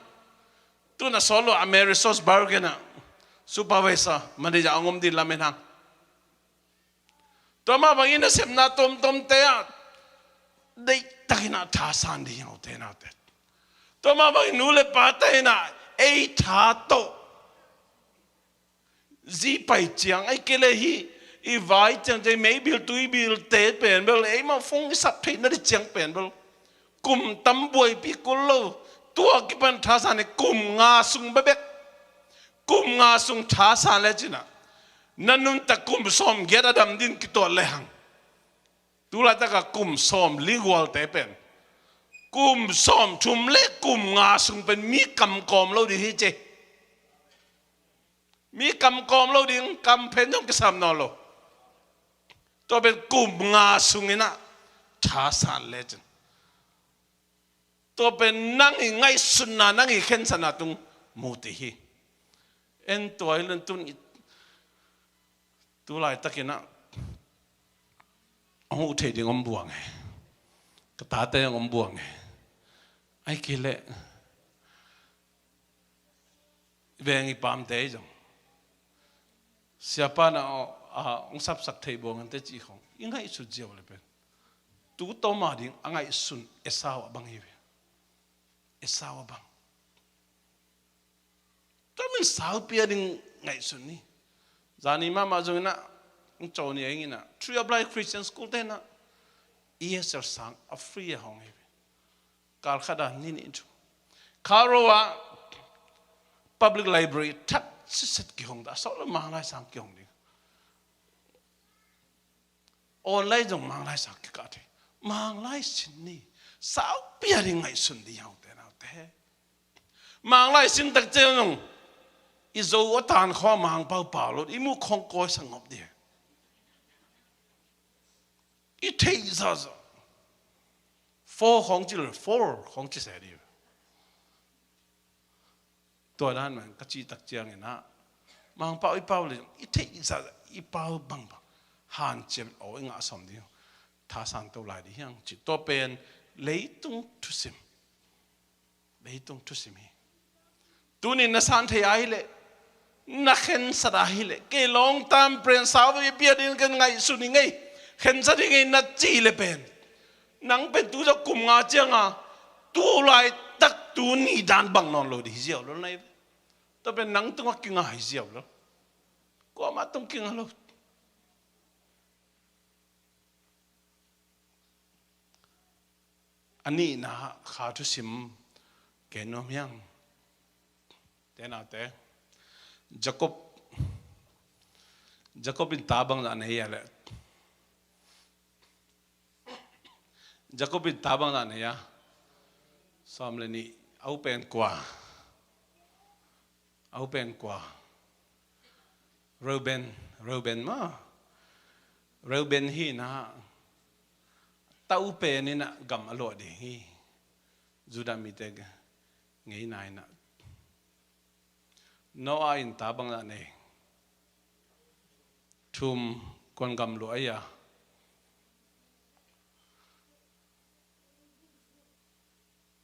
Tun a sawt lo Amerisource Bargain ah supervisor, manager hong om ding lamen hang. Tua mah bangin nasepna tuamtuamte ah deihtakin ah thasan ding hi hang, ute naute. Tua mah bangin nu le pate in ah ei tha tawh zi pai ciang, ahih kei leh hih i vai ciang ciang, meibil tuibilte pen bel eimah phone i sap theih nading ciang pen bel kum tam buaipih kul lo. Tua kipan thasan hi, kum nga sung bekbek. Kum nga sung thasan lecin ah, na nuntak kum sawmgiat a dam ding kituat lehang. Tulaitak a kum sawmli gualte pen, kum sawmthum le kum nga sung pen mi kam kawm lo ding hi ci. Mi kam kawm lo ding, kam phen zong kisam nawn lo. Tua pen kum nga sungin ah thasan lecin, tua pen nang i ngaihsutna, nang i khensatna tung mu ding hi. En tua hi leh tun i, tulaitakin ah hong huh theih ding om buang e. Ka tate hong om buang e. Ahih kei leh veng i pamte zong, siapa in ah, a, hong sapsak thei buang ante cih khong i ngaihsut ziau leh pen, tu tawm a ding a ngaihsun Esau a bang hi ve. Esau a bang. Tua min saupi a ding ngaihsun ni. Zani mahmah zongin ah, hong co ni a, ing in ah, Tree of Life Christian School te in ah E S L sang a free a hong hi ve. Kal khat a ni nih thu. Kal ro ah public library thak siset kihong ta, sawt lo Manglai sang kihong ding. Online zong Manglai sang kikah thei. Manglai sin ni. Saupi a ding ngaihsun ding hi hang, ute naute. Manglai sin tak ciang zong i Zo a tan khawng a Mangpau pau lo, i muh khawng kawi sa ngop ding. I theih zahzah. Four khawng ci lo, four khawng ci se ding. Tua dan mah ka cih tak ciangin ah, Mangpau i pau leh i theih zahzah, i pau bangbang hanciam aw i ngah sawm ding. Thasan to lai ding hi hang ci. Tua pen leitung thusim. Leitung thusim hi. Tunin na san thei a hi leh, na khensat a hi leh, kei lawng tam pen sau veipi a ding ken ngaihsun ing ei, khensat ing ei na cih leh pen, nang pen tu zah kum nga ciang a, tulaitak tuni dan bang nawn lo ding hi ziau lo nai ve. Tua pen nang tungah kinga hi ziau lo. Kuamah tung kinga lo. A nihna kha thusim gen nuam hi hang. Te naute, Jacob, Jacob in ta bangzah nei a leh? Jacob in ta bangzah nei a? Sawm le nih. A u pen kua? A u pen kua? Reuben, Reuben maw. Reuben hi in ah, ta u pen in ah gam a luah ding hi. Judah mite ngeina in ah. Noah in ta bangzah nei? Thum. Kuan gam luah ei a?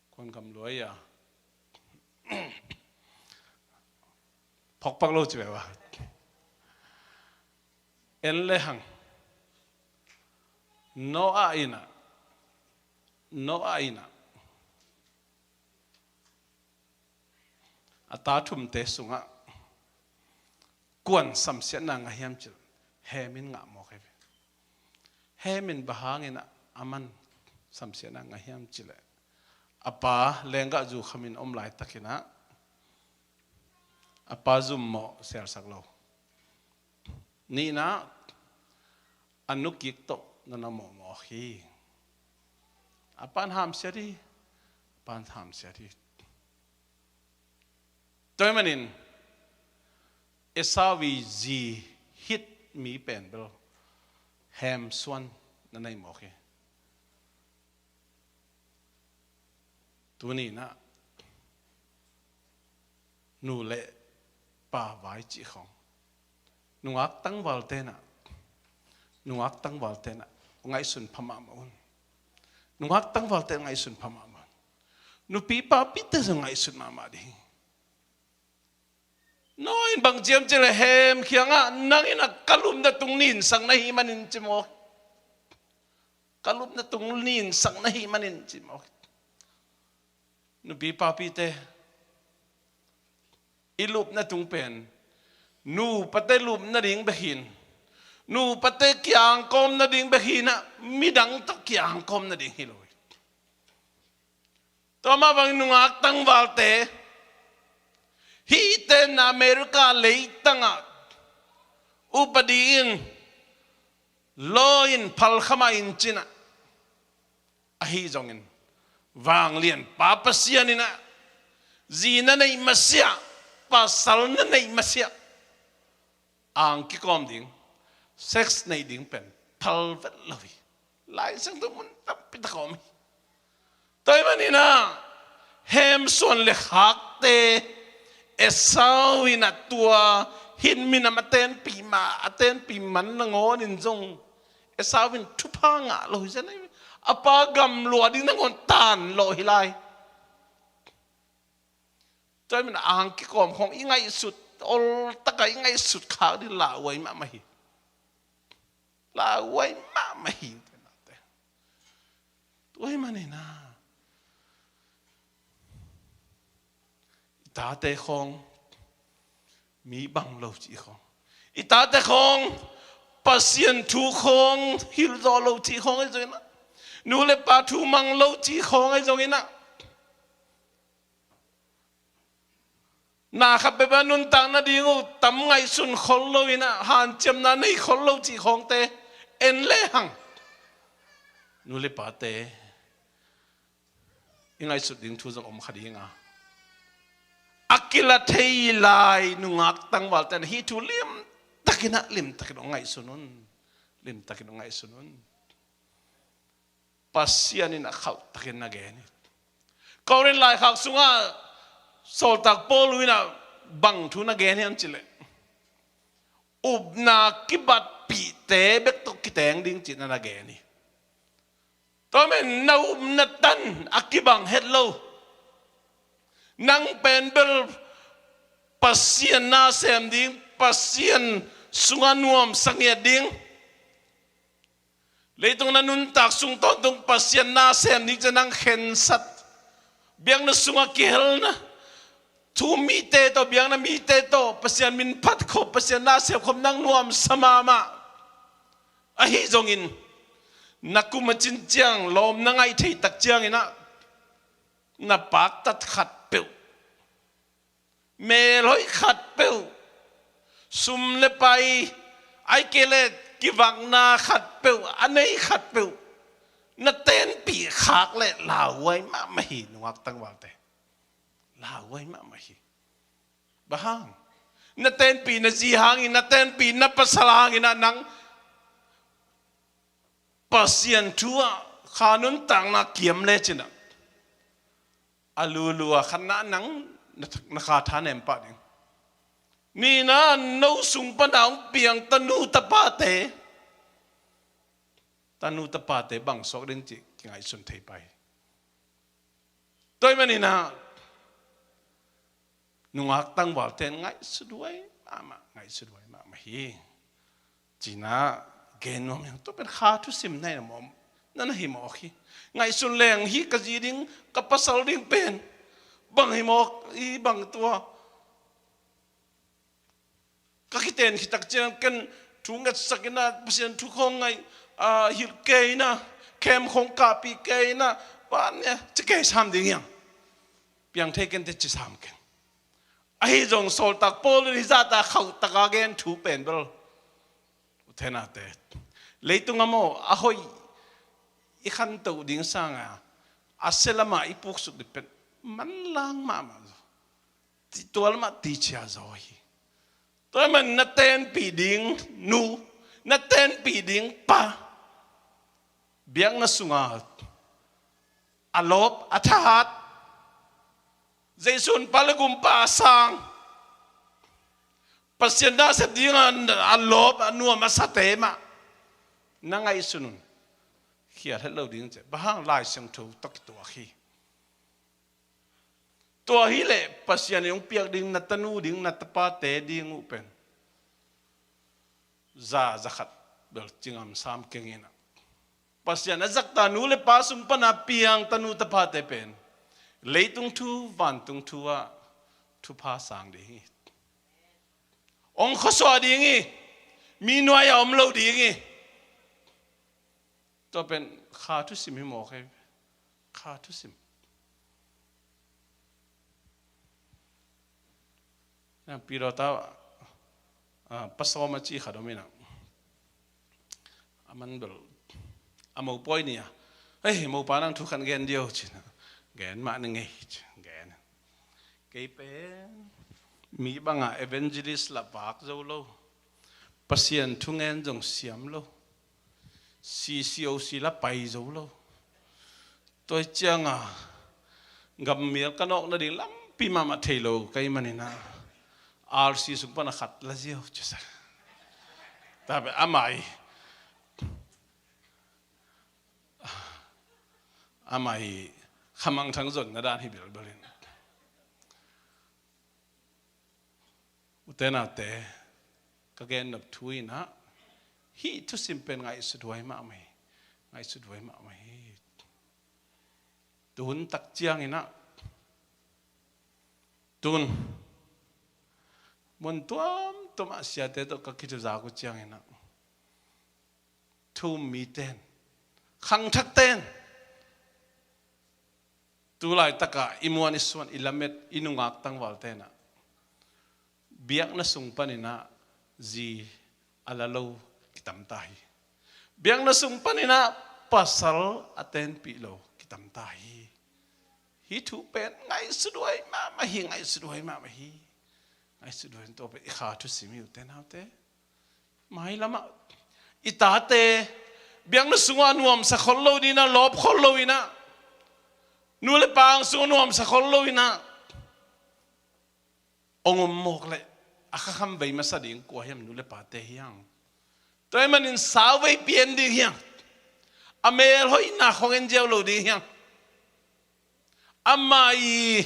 Kuan gam luah ei a? Phokpak lo ci ve ua. En le hang. Noah in ah, Noah in ah, a ta thumte sungah kuan samsiatna ngah hiam cih leh Ham in ngah mawk hi ve. Ham in bang hangin ah aman samsiatna ngah hiam cih leh, a pa lenggah zu khamin om laitakin ah a pa zummawh selsak lo. Nihna, a nu kik tawh na na mawhmawh hi. A pan hamsiat hi. A pan hamsiat hi. Tua ahih manin Esau i zi hit mi pen bel Ham suan na nei mawk hi. Tuni in ah nu le pa vai cih khawng, nungak tangvalte in ah, nungak tangvalte in ah ngaihsun pha mahmah un. Nungak tangvalte in ngaihsun pha mahmah un. Nupi papite zong ngaihsun mahmah ding. Noah in bang ci hiam cih leh Ham kiangah, nang in ah ka lupna tung ninsak na hih manin ci mawk. Ka lupna tung ninsak na hih manin ci mawk. Nupi papite, i lupna tung pen nupate lupna ding bek hi in, nupate kiangkawmna ding bek hi in ah, midang tawh kiangkawmna ding hi lo hi. Tua mah bangin nungak tangvalte, hihte in America leitangah upadi in, law in, phalkham ah in ci in ah, ahi zongin vanglianpa Pasian in ah zi na neih masiah, pasal na neih masiah, ang kikawm ding, sex neih ding pen phal vet lo hi. Lai Siangtho mun tampi tak a om hi. Tua ahih manin ah Ham suan le khakte, Esau in ah tua hit minam a tenpih mah, a tenpih man nangawnin zong Esau in thupha ngah lo hi zen. A pa gamlua ding nangawn tan lo hi lai. Tua ahih manin ang kikawm khawng i ngaihsut, oltak a i ngaihsut khak ding lauhuai mahmah hi. Lauhuai mahmah hi. Tua ahih manin ah i tate khawng mi bang lo cih khawng, i tate khawng Pasian thu khawng hilh zawh lo cih khawng ahi zongin ah, nu le pa thu mang lo cih khawng ahi zongin ah, na khat peuhpeuh a nuntak nading uh tam ngaihsun khol lo in ah, hanciamna nei khol lo cih khawngte en lehang, nu le pate, i ngaihsut ding thu zong om kha ding a, a kila thei lai nungak tangvalte in ah hih thu limtakin ah, limtakin hong ngaihsun un. Limtakin hong ngaihsun un. Pasian in a khauhtakin na gen hi. Korin laikhak sungah sawltak Paul in ah bang thu na gen hiam cih leh, upna kibatpihte bek tawh kiteng ding cih na na gen hi. Tua ahih manin na upna tan a kibang het lo. Nang pen bel Pasian na sem ding, Pasian sungah nuamsa ngiat ding, leitung na nuntak sung tawntung Pasian na sem ding ci a nang khensat, biakna sungah kihelna, thu-um mite tawh, biakna mite tawh Pasian min phat khop, Pasian na sem khop nang nuamsa mahmah. Ahi zongin na kum a cin ciang, lawm na ngaih thei tak ciangin ah, na paktat khatpeuh, melhoih khatpeuh, sum le pai, ahih kei leh kivakna khatpeuh, a nei khatpeuh na tenpih khak leh lauhuai mahmah hi, nungak tangvalte. Lauhuai mahmah hi. Bang hang? Na tenpih na zi hangin, na tenpih na pasal hangin ah nang Pasian thu ah kha nuntakna kiam lecin ah, a lulu a khatna nang na, na kha thanem pah ding. Nihna, no sung pan a hong piang tanu tapate, tanu tapate bang suak ding cih kingaihsun thei pah hi. Tua ahih manin ah Nungak tangvalte in ngaihsut huai mahmah, ngaihsut huai mahmah hi. Cina gen nuam hi. Tua pen kha thusim na hi mawk, na na hi mawk hi. Ngaihsun leng hi ka zi ding, ka pasal ding pen bang hi mawk, i bang tua. Ka kiten khit tak ciang ken thu ngetsak in ah, Pasian thu khawng ngaih, ah, hilh kei in ah, khem khawng kahpih kei in ah, van nia ci kei sam ding hiang. Piang thei ken teh ci sam keng. Ahi zong sawltak Paul in hih zahta khauh taka gen thu pen bel, u te nau te, leitung a maw, a hoih i khantoh ding sanga a sia lamah i puksuk ding pen manlang mahmah zaw, ti tual mah ticia zaw hi. Tua ahih manin na tenpih ding nu, na tenpih ding pa, biakna sunga a lawp, a thahat, Jesu in Pa le Gumpa a sang, Pasian nasep dinga a lawp, a nuam, a sate mah na ngaihsun un, khial het lo ding ci. Bang hang? Lai Siangtho tawh kituak hi. Tua hileh Pasian in hong piak ding na tanu ding, na tapate ding uh pen za, za khat bel ci ngam sam keng in ah, Pasian a zakta nu le pa sung pana piang tanu tapate pen leitung thu, vantung thu ah thupha sang ding hi. Hong khuasuah ding hi. Mi nuai-a om lo ding hi. Tua pen kha thusim hi mawk hi. Kha thusim. Na pilawta, ah, pasawm a ci khat om in ah, a man bel a mopawi ni a, "Hei, mopa, nang thu khat gen dih o," ci-in ah, "Gen mah ni ngei," ci-in gen. "Kei pen mi banga evangelist lah vak zo lo, Pasian thungen zong siam lo, C C O C lah pai zo lo. Tua hi cianga gammial ka nawk nading lampi mahmah thei lo ka hih manin ah, R C sung pana khat la ziau," ci sa. Tua pen amah hi, amah hi, khamangthang zonna dan hi bilbel in. U te nau te, ka gen nop thu in ah, hih thusim pen ngaihsut huai mahmah hi. Ngaihsut huai mahmah hi. Tu hun tak ciangin ah, tun mun tuamtuam ah siate tawh ka kithuzak uh ciangin ah, thu-um mite in, khangthakte in, tu laitakah i muan i suan, i lamet, i nungak tangvalte in ah, biakna sung panin ah zi a la lo kitam ta hi. Biakna sung panin ah pasal a tenpih lo kitam ta hi. Hih thu pen ngaihsut huai mahmah hi, ngaihsut huai mahmah hi. Ngaihsut huai, tua pen i kha thusim hi, u te nau te. Mailamah i tate biakna sungah nuamsa khol lo ding in ah, lawp khol lo in ah, nu le pa ang sungah nuamsa khol lo in ah hong om mawk leh, a khakham vei masa ding kua hiam? Nu le pate hi hang. Tua ahih manin sauvei pian ding hi hang. A mel hoihna khawng en ziau lo ding hi hang. Amah i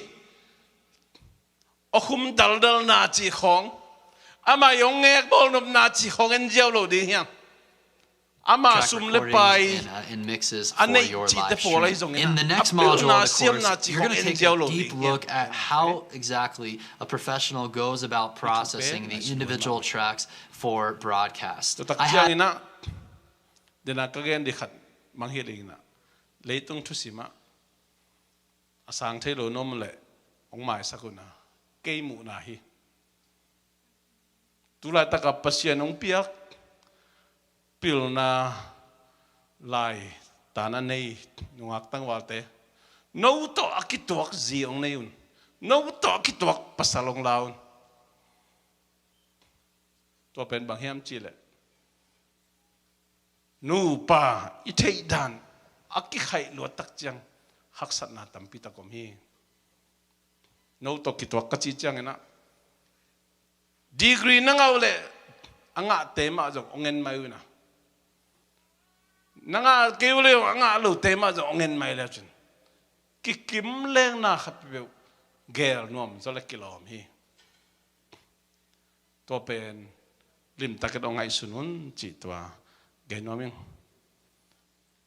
awkhum daldalna cih khawng, amah i hong ngekbawl nopna cih khawng en ziau lo ding hi hang. Amah sum le pai a neih cihte pawl ahi zongin, a pilna siamna cih khawng en ziau lo ding hi hang. In the next module, of course, you're gonna take a deep look at how exactly a professional goes about processing the individual tracks for broadcast. Tua tak ciangin ah, dena ka gen ding khat mangngilh ing in ah, leitung thusim ah a sang thei lo na om leh hong maisak un a, kei muhna hi. Tu laitakah Pasian hong piak pilna lai, taana nei nungak tangvalte, no tawh a kituak zi hong nei un. No tawh a kituak pasal hong la un. Tua pen bang hiam cih leh, nupa i theih dan a kikhaih luat tak ciang haksatna tampi tak om hi. No tawh kituak ka cih ciangin ah, degree na ngah uh leh a ngahte mah zong hong en mai uh in ah, na ngah kei uh leh a ngah lote mah zong hong en mai le uh cin, kikim lengna khat peuh gel nuam zaw leh kilawm hi. Tua pen limtakin hong ngaihsun un cih tua gen nuam ing.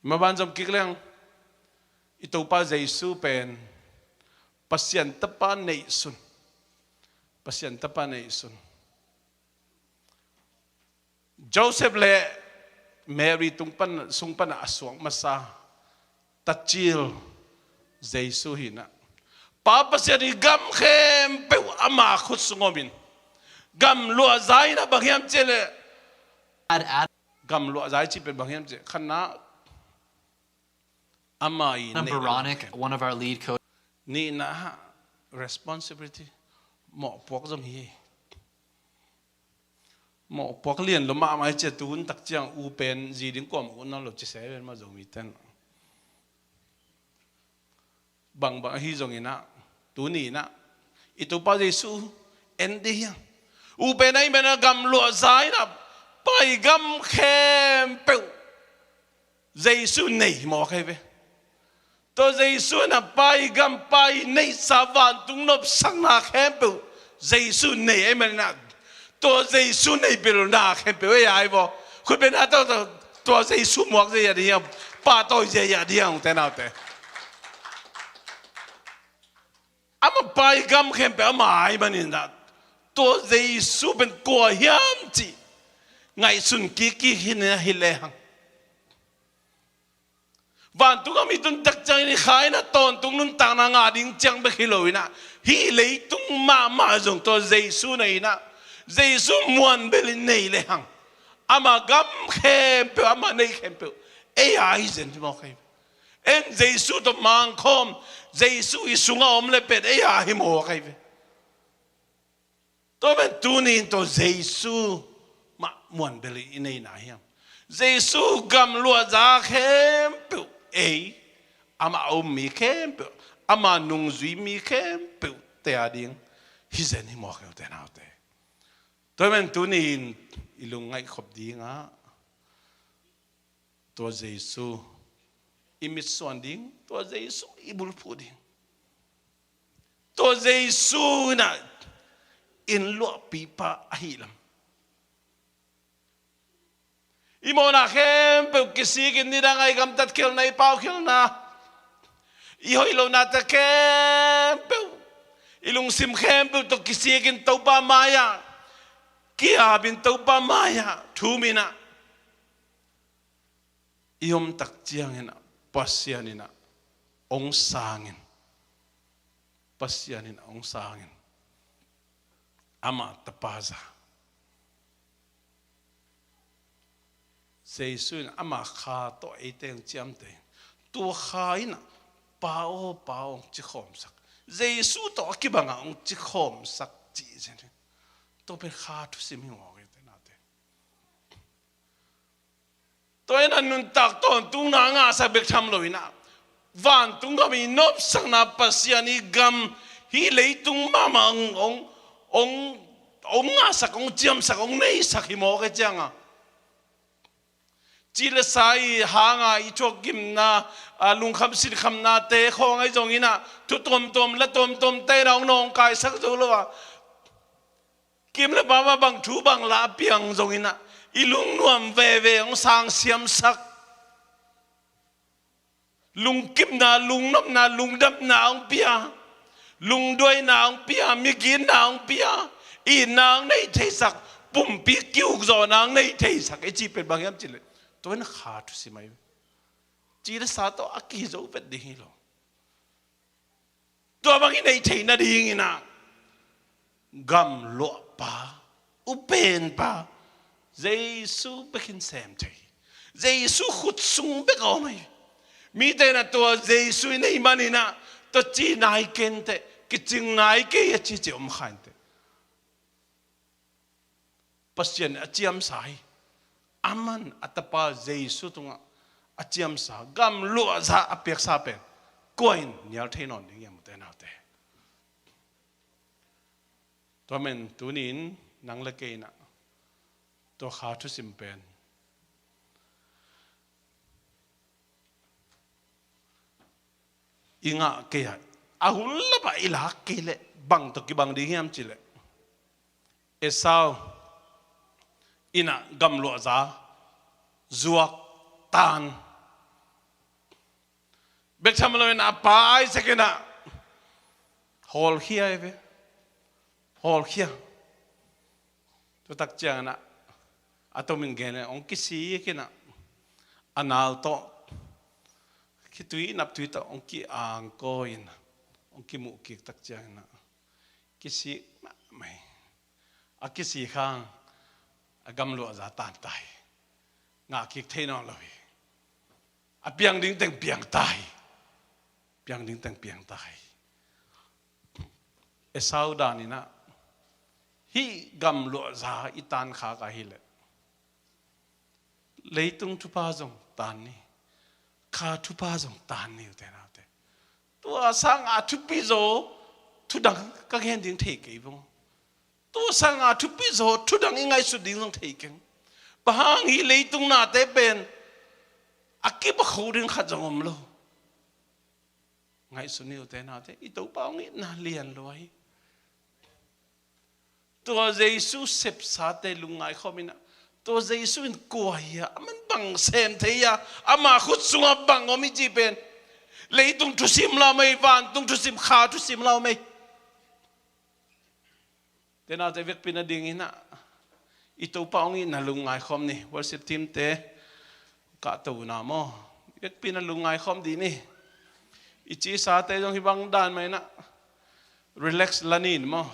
Maban zom kik leng, i Topa Jesu pen Pasian Tapa neihsun. Pasian Tapa neihsun. Joseph le Mary tung pan, sung pan a suak masa tacil Jesu hi in ah, Pa Pasian i gam khempeuh ama khut sung om in, gam luahza in ah bang hiam cih leh, gam luahza i cih pen bang hiam cih leh, khatna, ama i neih, Veronic, one of our lead coaches. Nihna, responsibility, mawhpuak zong hi. Mawhpuak lian lo mahmah hi ci a, tu hun tak ciang u pen zi ding kuamah ut nawn lo ci se ven mah Zomite in. Bangbang ahi zongin ah, tuni in ah i Topa Jesu en ding hi hang. U pen ahih manin ah gam luahza in ah, Pa i gam khempeuh Jesu nei mawk ahi ve. Tua Jesu in ah Pa i gam, Pa i neihsa, vantung nopsakna khempeuh Jesu nei ahih manin ah, tua Jesu nei bel na khempeuh ei a hi vaw. Khut beng na, tua, tua, tua Jesu muak zia ding hiam, pahtawi zia ding hiam, ute naute. Ama Pa i gam khempeuh ama ahih manin ah, tua Jesu pen kua hiam cih ngaihsun kikkik hi in ah, hi lehang. Vantung gam i tun tak ciangin i Kha in ah tawntung nuntakna ngah ding ciang bek hi lo in ah, hih leitung mahmah zong tua Jesu nei in ah, Jesu muanbel in nei lehang, ama gam khempeuh, ama neih khempeuh ei a hi zen hi mawk ahi ve. En Jesu tawh mangkhawm, Jesu i sungah om leh pen ei a hi mawk ahi ve. Tua pen tuni in tua Jesu mah muanbel in i neihna hiam? Jesu gam luahza khempeuh ei, ama a um mi khempeuh, ama nungzui mi khempeuh te a ding hi zen hi mawk ahi, ute naute. Tua pen tuni in i lungngaih khop ding ah, tua Jesu i mitsuan ding, tua Jesu i bulphuh ding. Tua Jesu in ah inn luahpipa ahi lam. I mawhna khempeuh kisik in, nidang a i gamtat khelna, i pau khelna, i hoih lonate khempeuh, i lungsim khempeuh tawh kisik in Topa mai-ah kiap in, Topa mai-ah thum in ah, i om tak ciangin ah Pasian in ah hong sang in, Pasian in ah hong sang in, amah tapa za. Jesu in ama Kha tawh eite hong ciamteh in, tua Kha in ah, Pa aw, Pa aw, hong ci khawmsak. Jesu tawh a kibang ah hong ci khawmsak cih zen hi. Tua pen Kha thusim hi mawk hi, ute naute. Tua in ah nuntak tawntungna a ngahsak bek tham lo in ah, vantung gam i nopsakna, Pasian i gam, hih leitung mahmah hong, hong, hong, hong ngahsak, hong ciamsak, hong neisak hi mawk ahi ciang a, ci le sa i hang a i thuakkimna, a, lungkham sinkhamnate khawng ahi zongin ah, thu tuamtuam, la tuamtuamte in ah hong nawngkaisak zo lo a, kim le pam ah bang thu bang la a piang zongin ah, i lungnuam veve hong sang siamsak. Lungkimna, lungnopna, lungdamna hong pia, lungduaina hong pia, migitna hong pia, itna hong neih theisak, pumpi kiukzawhna hong neih theisak i cih pen bang hiam cih leh, tua in Kha thusim ahi. Ci le sa tawh a kizo vet ding hi lo. Tua bang i neih theih nadingin ah, gam luahpa, upenpa, Jesu bekin sem thei. Jesu khut sung bek a om hi. Mite in ah tua Jesu i neih manin ah, tua ci nai kei inteh, kicing nai kei a ci ci om kha inteh. Pasian a ciamsa hi. Aman a tapa Jesu tungah a ciamsa, gam luahza a piaksa pen kua in nial thei nawn ding hiam, ute naute? Tua men tuni in nang le kei in ah tua Kha thusim pen i ngah kei a, a hun lap ah i lak kei leh bang tawh kibang ding hiam cih leh, Esau, in ah gamluahza zuak tan. Bek tham lo in ah a pa Isaac in ah hawlkhia hi ve. Hawlkhia. Tutak ciangin ah a tomin gen in ah hong kisik in ah a nau tawh khitui naptui tawh hong ki-angkawi in ah hong kimuhkik tak ciangin ah kisik mahmah hi. A kisik hang a gamluahza tan ta hi. Ngahkik thei nawn lo hi. A piang ding teng piang ta hi. Piang ding teng piang ta hi. Esau dan in ah hih gamluahza i tan khak ahih leh leitung thupha zong tan ni, kha thupha zong tan ni, ute naute. Tua sanga thupi zaw thu dang ka gen ding thei kei vong. Tua sanga thupi zaw thu dang i ngaihsut ding zong thei keng. Bang hang, hih leitung nate pen a kipakho ding khat zong om lo. Ngaihsun ni, ute naute, i Topa hong itna lian lua hi. Tua Jesu sepsate lungngai khawm in ah, tua Jesu in kua hi a, aman bang sem thei a, ama khut sungah bang om i cih pen leitung thusim lau mei, vantung thusim, kha thusim lau mei. Ute naute, vekpi-in a ding in ah i Topa hong itna lungngai khawm ni. Worship team te, kahto na maw. Vekpi-in a lungngai khawm dih ni. I cisate zong hih bang dan mah in ah relax la ni maw.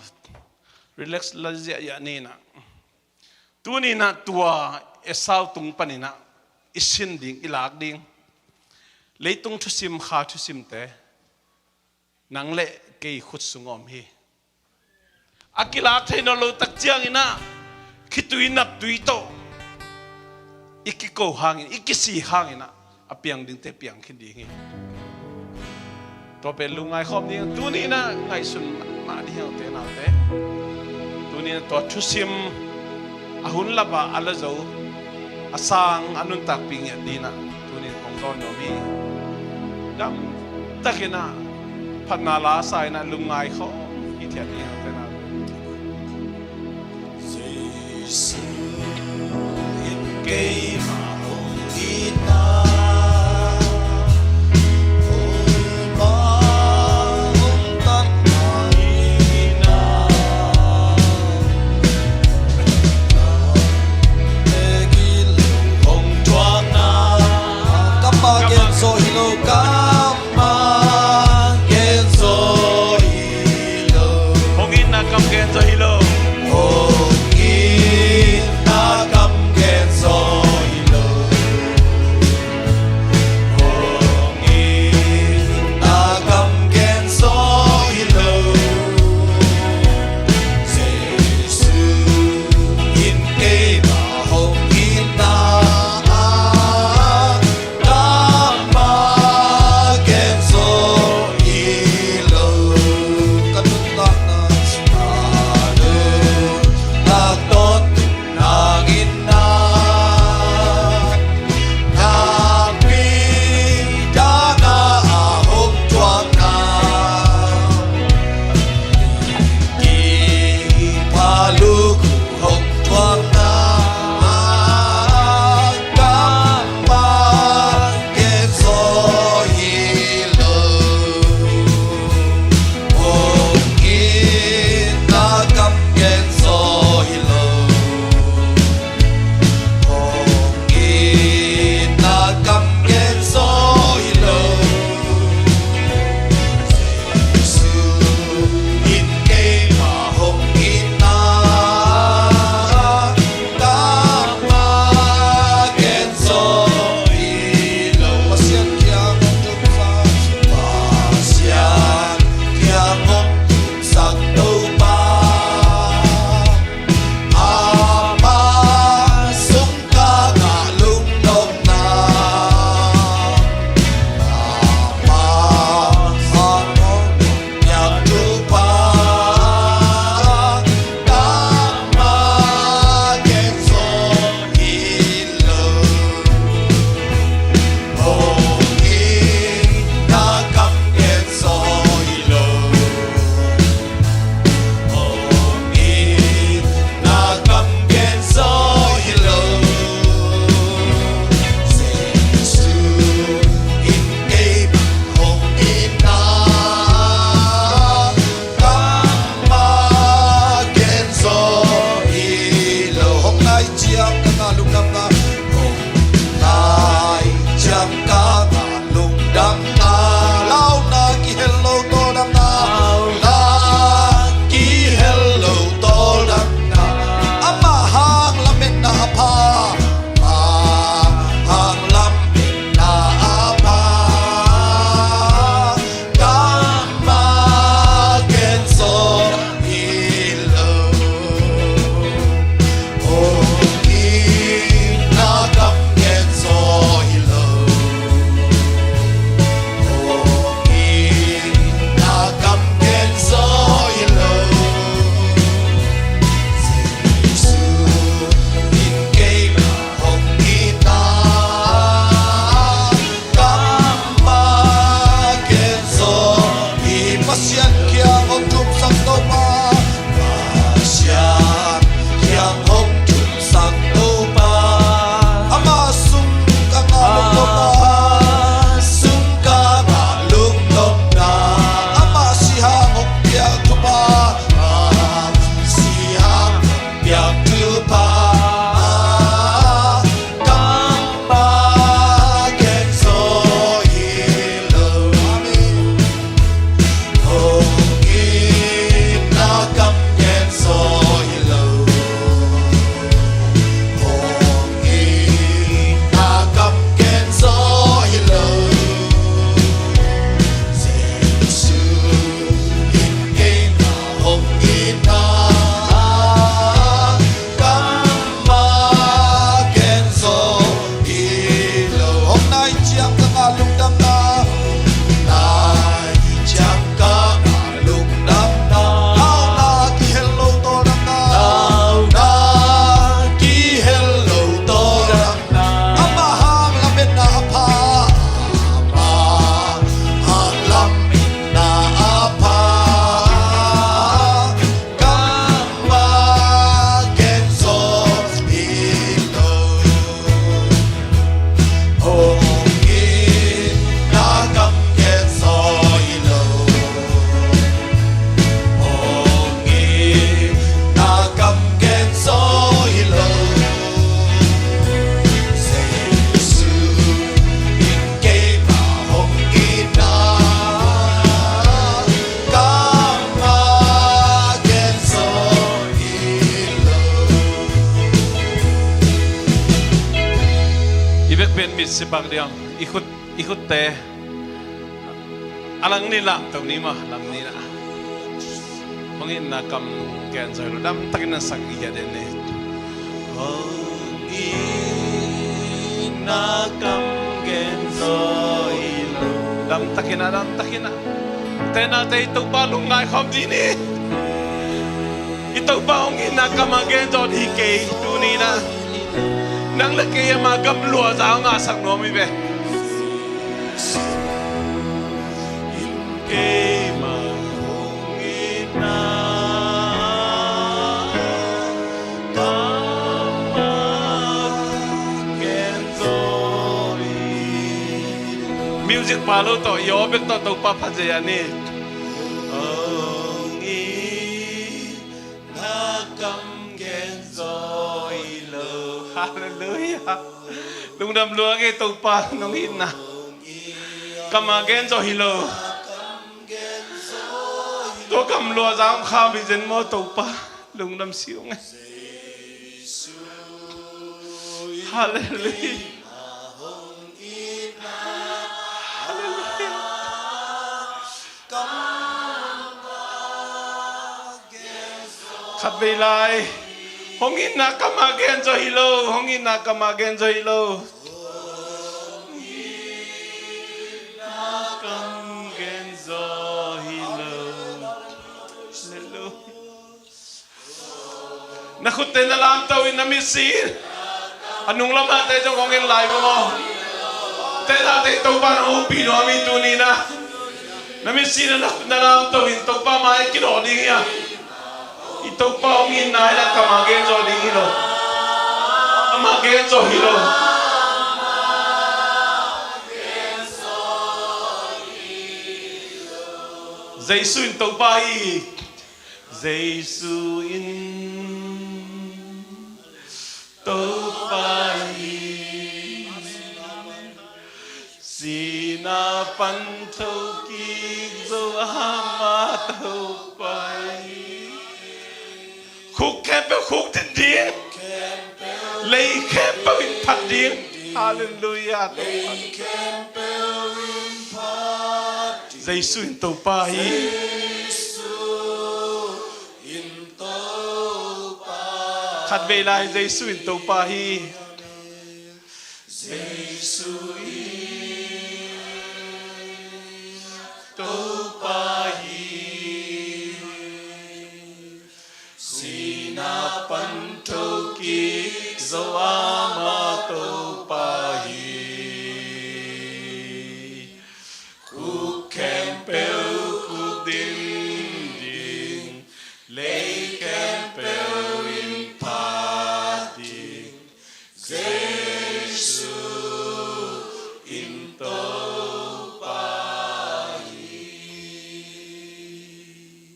Relax la ziahziah ni in ah. Tuni in ah tua Esau tung panin ah i sin ding, i lak ding leitung thusim, kha thusimte nang le kei khut sung om hi. A kilak thei nawn lo tak ciangin ah khitui naptui tawh i kiko hangin, i kisik hangin ah a piang dingte piang khin ding hi. Tua pen lungngai khawm ding. Tuni in ah ngaihsun mah ding hi, ute naute. Tuni in ah tua thusim a hun lap ah a la zo, a sang, a nuntakpih ngiat ding in ah tuni in kong zawn nuam hi. Dam takin ah phatna la sa in ah lungngai khawm hi thiat ni, ute naute. Jesu in keimah hong itna, hong pang, hong tatna hi na. Hong thuakna, ka pa gen zaw hi lo, ka pa gen zaw hi lo. Hong itna kam gen zaw hi lo. Hong itna kam gen zaw hi lo. I bek pen mit sipak diam. I khut, i khutte a lang nih lamto ni maw, lam nih na. Hong itna kam gen zaw hi lo, damtakin na sak i hia den ni. Hong itna kam gen zaw hi lo. Damtakin na, damtakin na. Tenate i Topa lungngai khawm dih ni. I Topa hong itna kam a gen zaw dih hi kei tuni na. Nang le kei ama gamluahza hong ngahsak nuam hi ve. Keima hong itna kam a gen zaw hi. Music pa lo tawh, i aw bek tawh Topa pha zia ni. Hong itna kam gen zaw hi lo. Halleluiah. Lungdam lua kei Topa, nong itna kam a gen zaw hi lo. Tua gamluahza hong kham hi zen maw Topa. Lungdam si ung e. Halleluiah. Halleluiah. Khatvei lai. Hong itna kam a gen zaw hi lo. Hong itna kam a gen zaw hi lo. Kam gen zaw hi lo. Halleluiah. Na khutte na lamto in na mitsi in. A nung lamah te zong hong en lai bang aw. Te na te Topa na hong pi nuam hi tuni na. Na mitsi na, na lamto in Topa mai kidawh ding hi a. I Topa hong itna hi na kam a gen zaw ding hi lo. Ama gen zaw hi lo. Jesu in Topa hi. Jesu in Topa hi. Sihna pan thokik zo ama Topa hi. Khuk khempeuh khuk din ding. Lei khempeuh in phat ding. Halleluiah. Jesu in Topa hi. Khatvei lai Jesu in Topa hi. Jesu in Topa hi. Sihna pan thokik zo ama Topa hi. Khuk khempeuh khuk din ding, lei khempeuh in phat ding, Jesu in Topa hi.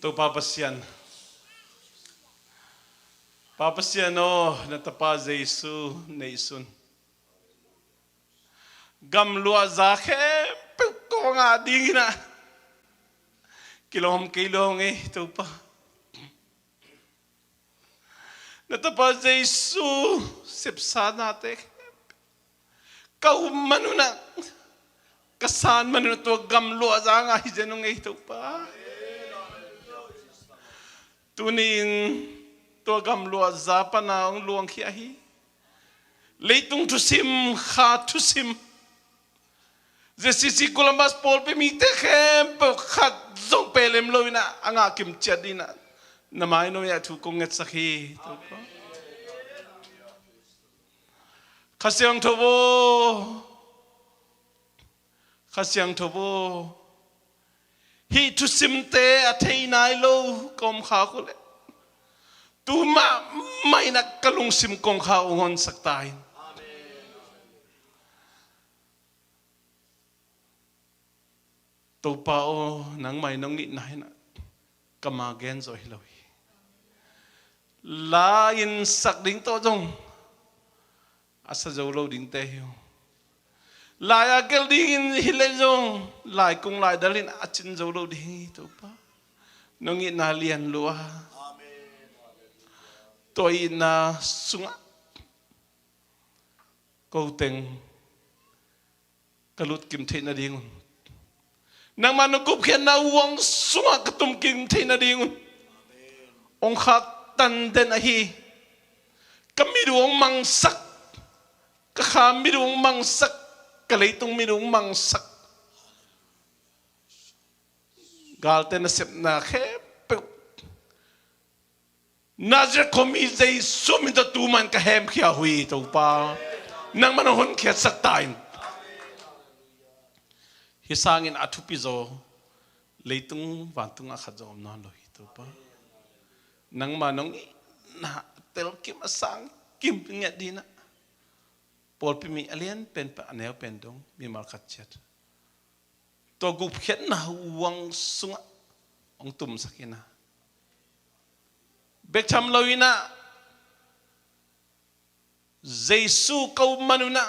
Topa Pasian, Pa Pasian aw, na Tapa Jesu neihsun. Gamluahza khempeuh kong a dingin ah kilawm kei lo ngei Topa. Na Tapa Jesu sepsa nate khempeuh ka um manun ah, ka san manun ah tua gamluahza ngah hi zen ung ei Topa. Tuni-in tua gamluahza pana hong luangkhia hi. Leitung thusim, kha thusim, J C C Columbus pawlpi mite khempeuh khat zong pelem lo in ah, a ngah kim ciat in ah, na mai nuai-ah thu kong ngetsak hi Topa. Kha Siangtho aw, Kha Siangtho aw, hih thusimte a thei nai lo ka om khak uh leh, tu mahmah in ah ka lungsim kongkhak hong honsak ta in. Topa aw, nangmah in nong itna in ah ka ma gen zawh hi lo hi. La in sak ding tawh zong a sa zo lo dingte hi uh. Lai a gelh dingin hi leh zong, lai kung lai dal in a cin zo lo ding hi Topa. Nong itna lian lua. Tua itna sungah ko teng ka lutkim theih nadingun, nangmah na gupkhiatna uang sungah ka tumkim theih nadingun hong khaktan den ahi. Ka mit uh hong mangsak, ka kha mit uh hong mangsak, ka leitung mit uh hong mangsak. Galte nasepna khempeuh Nazareth khuami Jesu min tawh tu man ka hemkhia uh hi, Topa. Nangman hong honkhiatsak ta in. Hih sangin a thupi zaw leitung vantung ah khat zong om nawn lo hi, Topa. Nangma nong itna telkim a sangkim ngiat dinah pawlpi mi a lian pen a neu pen dong mimal khat ciat tua gupkhiatna uang sungah hong tumsak inah, bek tham lo inah Jesu ko man unah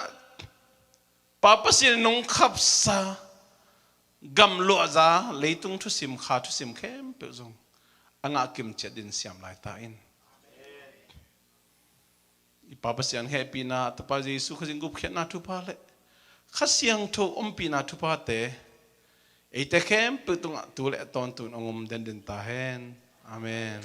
Pa Pasian in hong khapsa gamluahza leitung thusim, kha thusim khempeuh zong a ngahkim ciat din siam lai ta in. I Pa Pasian hehpihna, Tapa Jesu Khazih gupkhiatna thupha le Kha Siangtho ompihna thuphate eite khempeuh tungah tu le a tawntun hong om denden ta hen. Amen.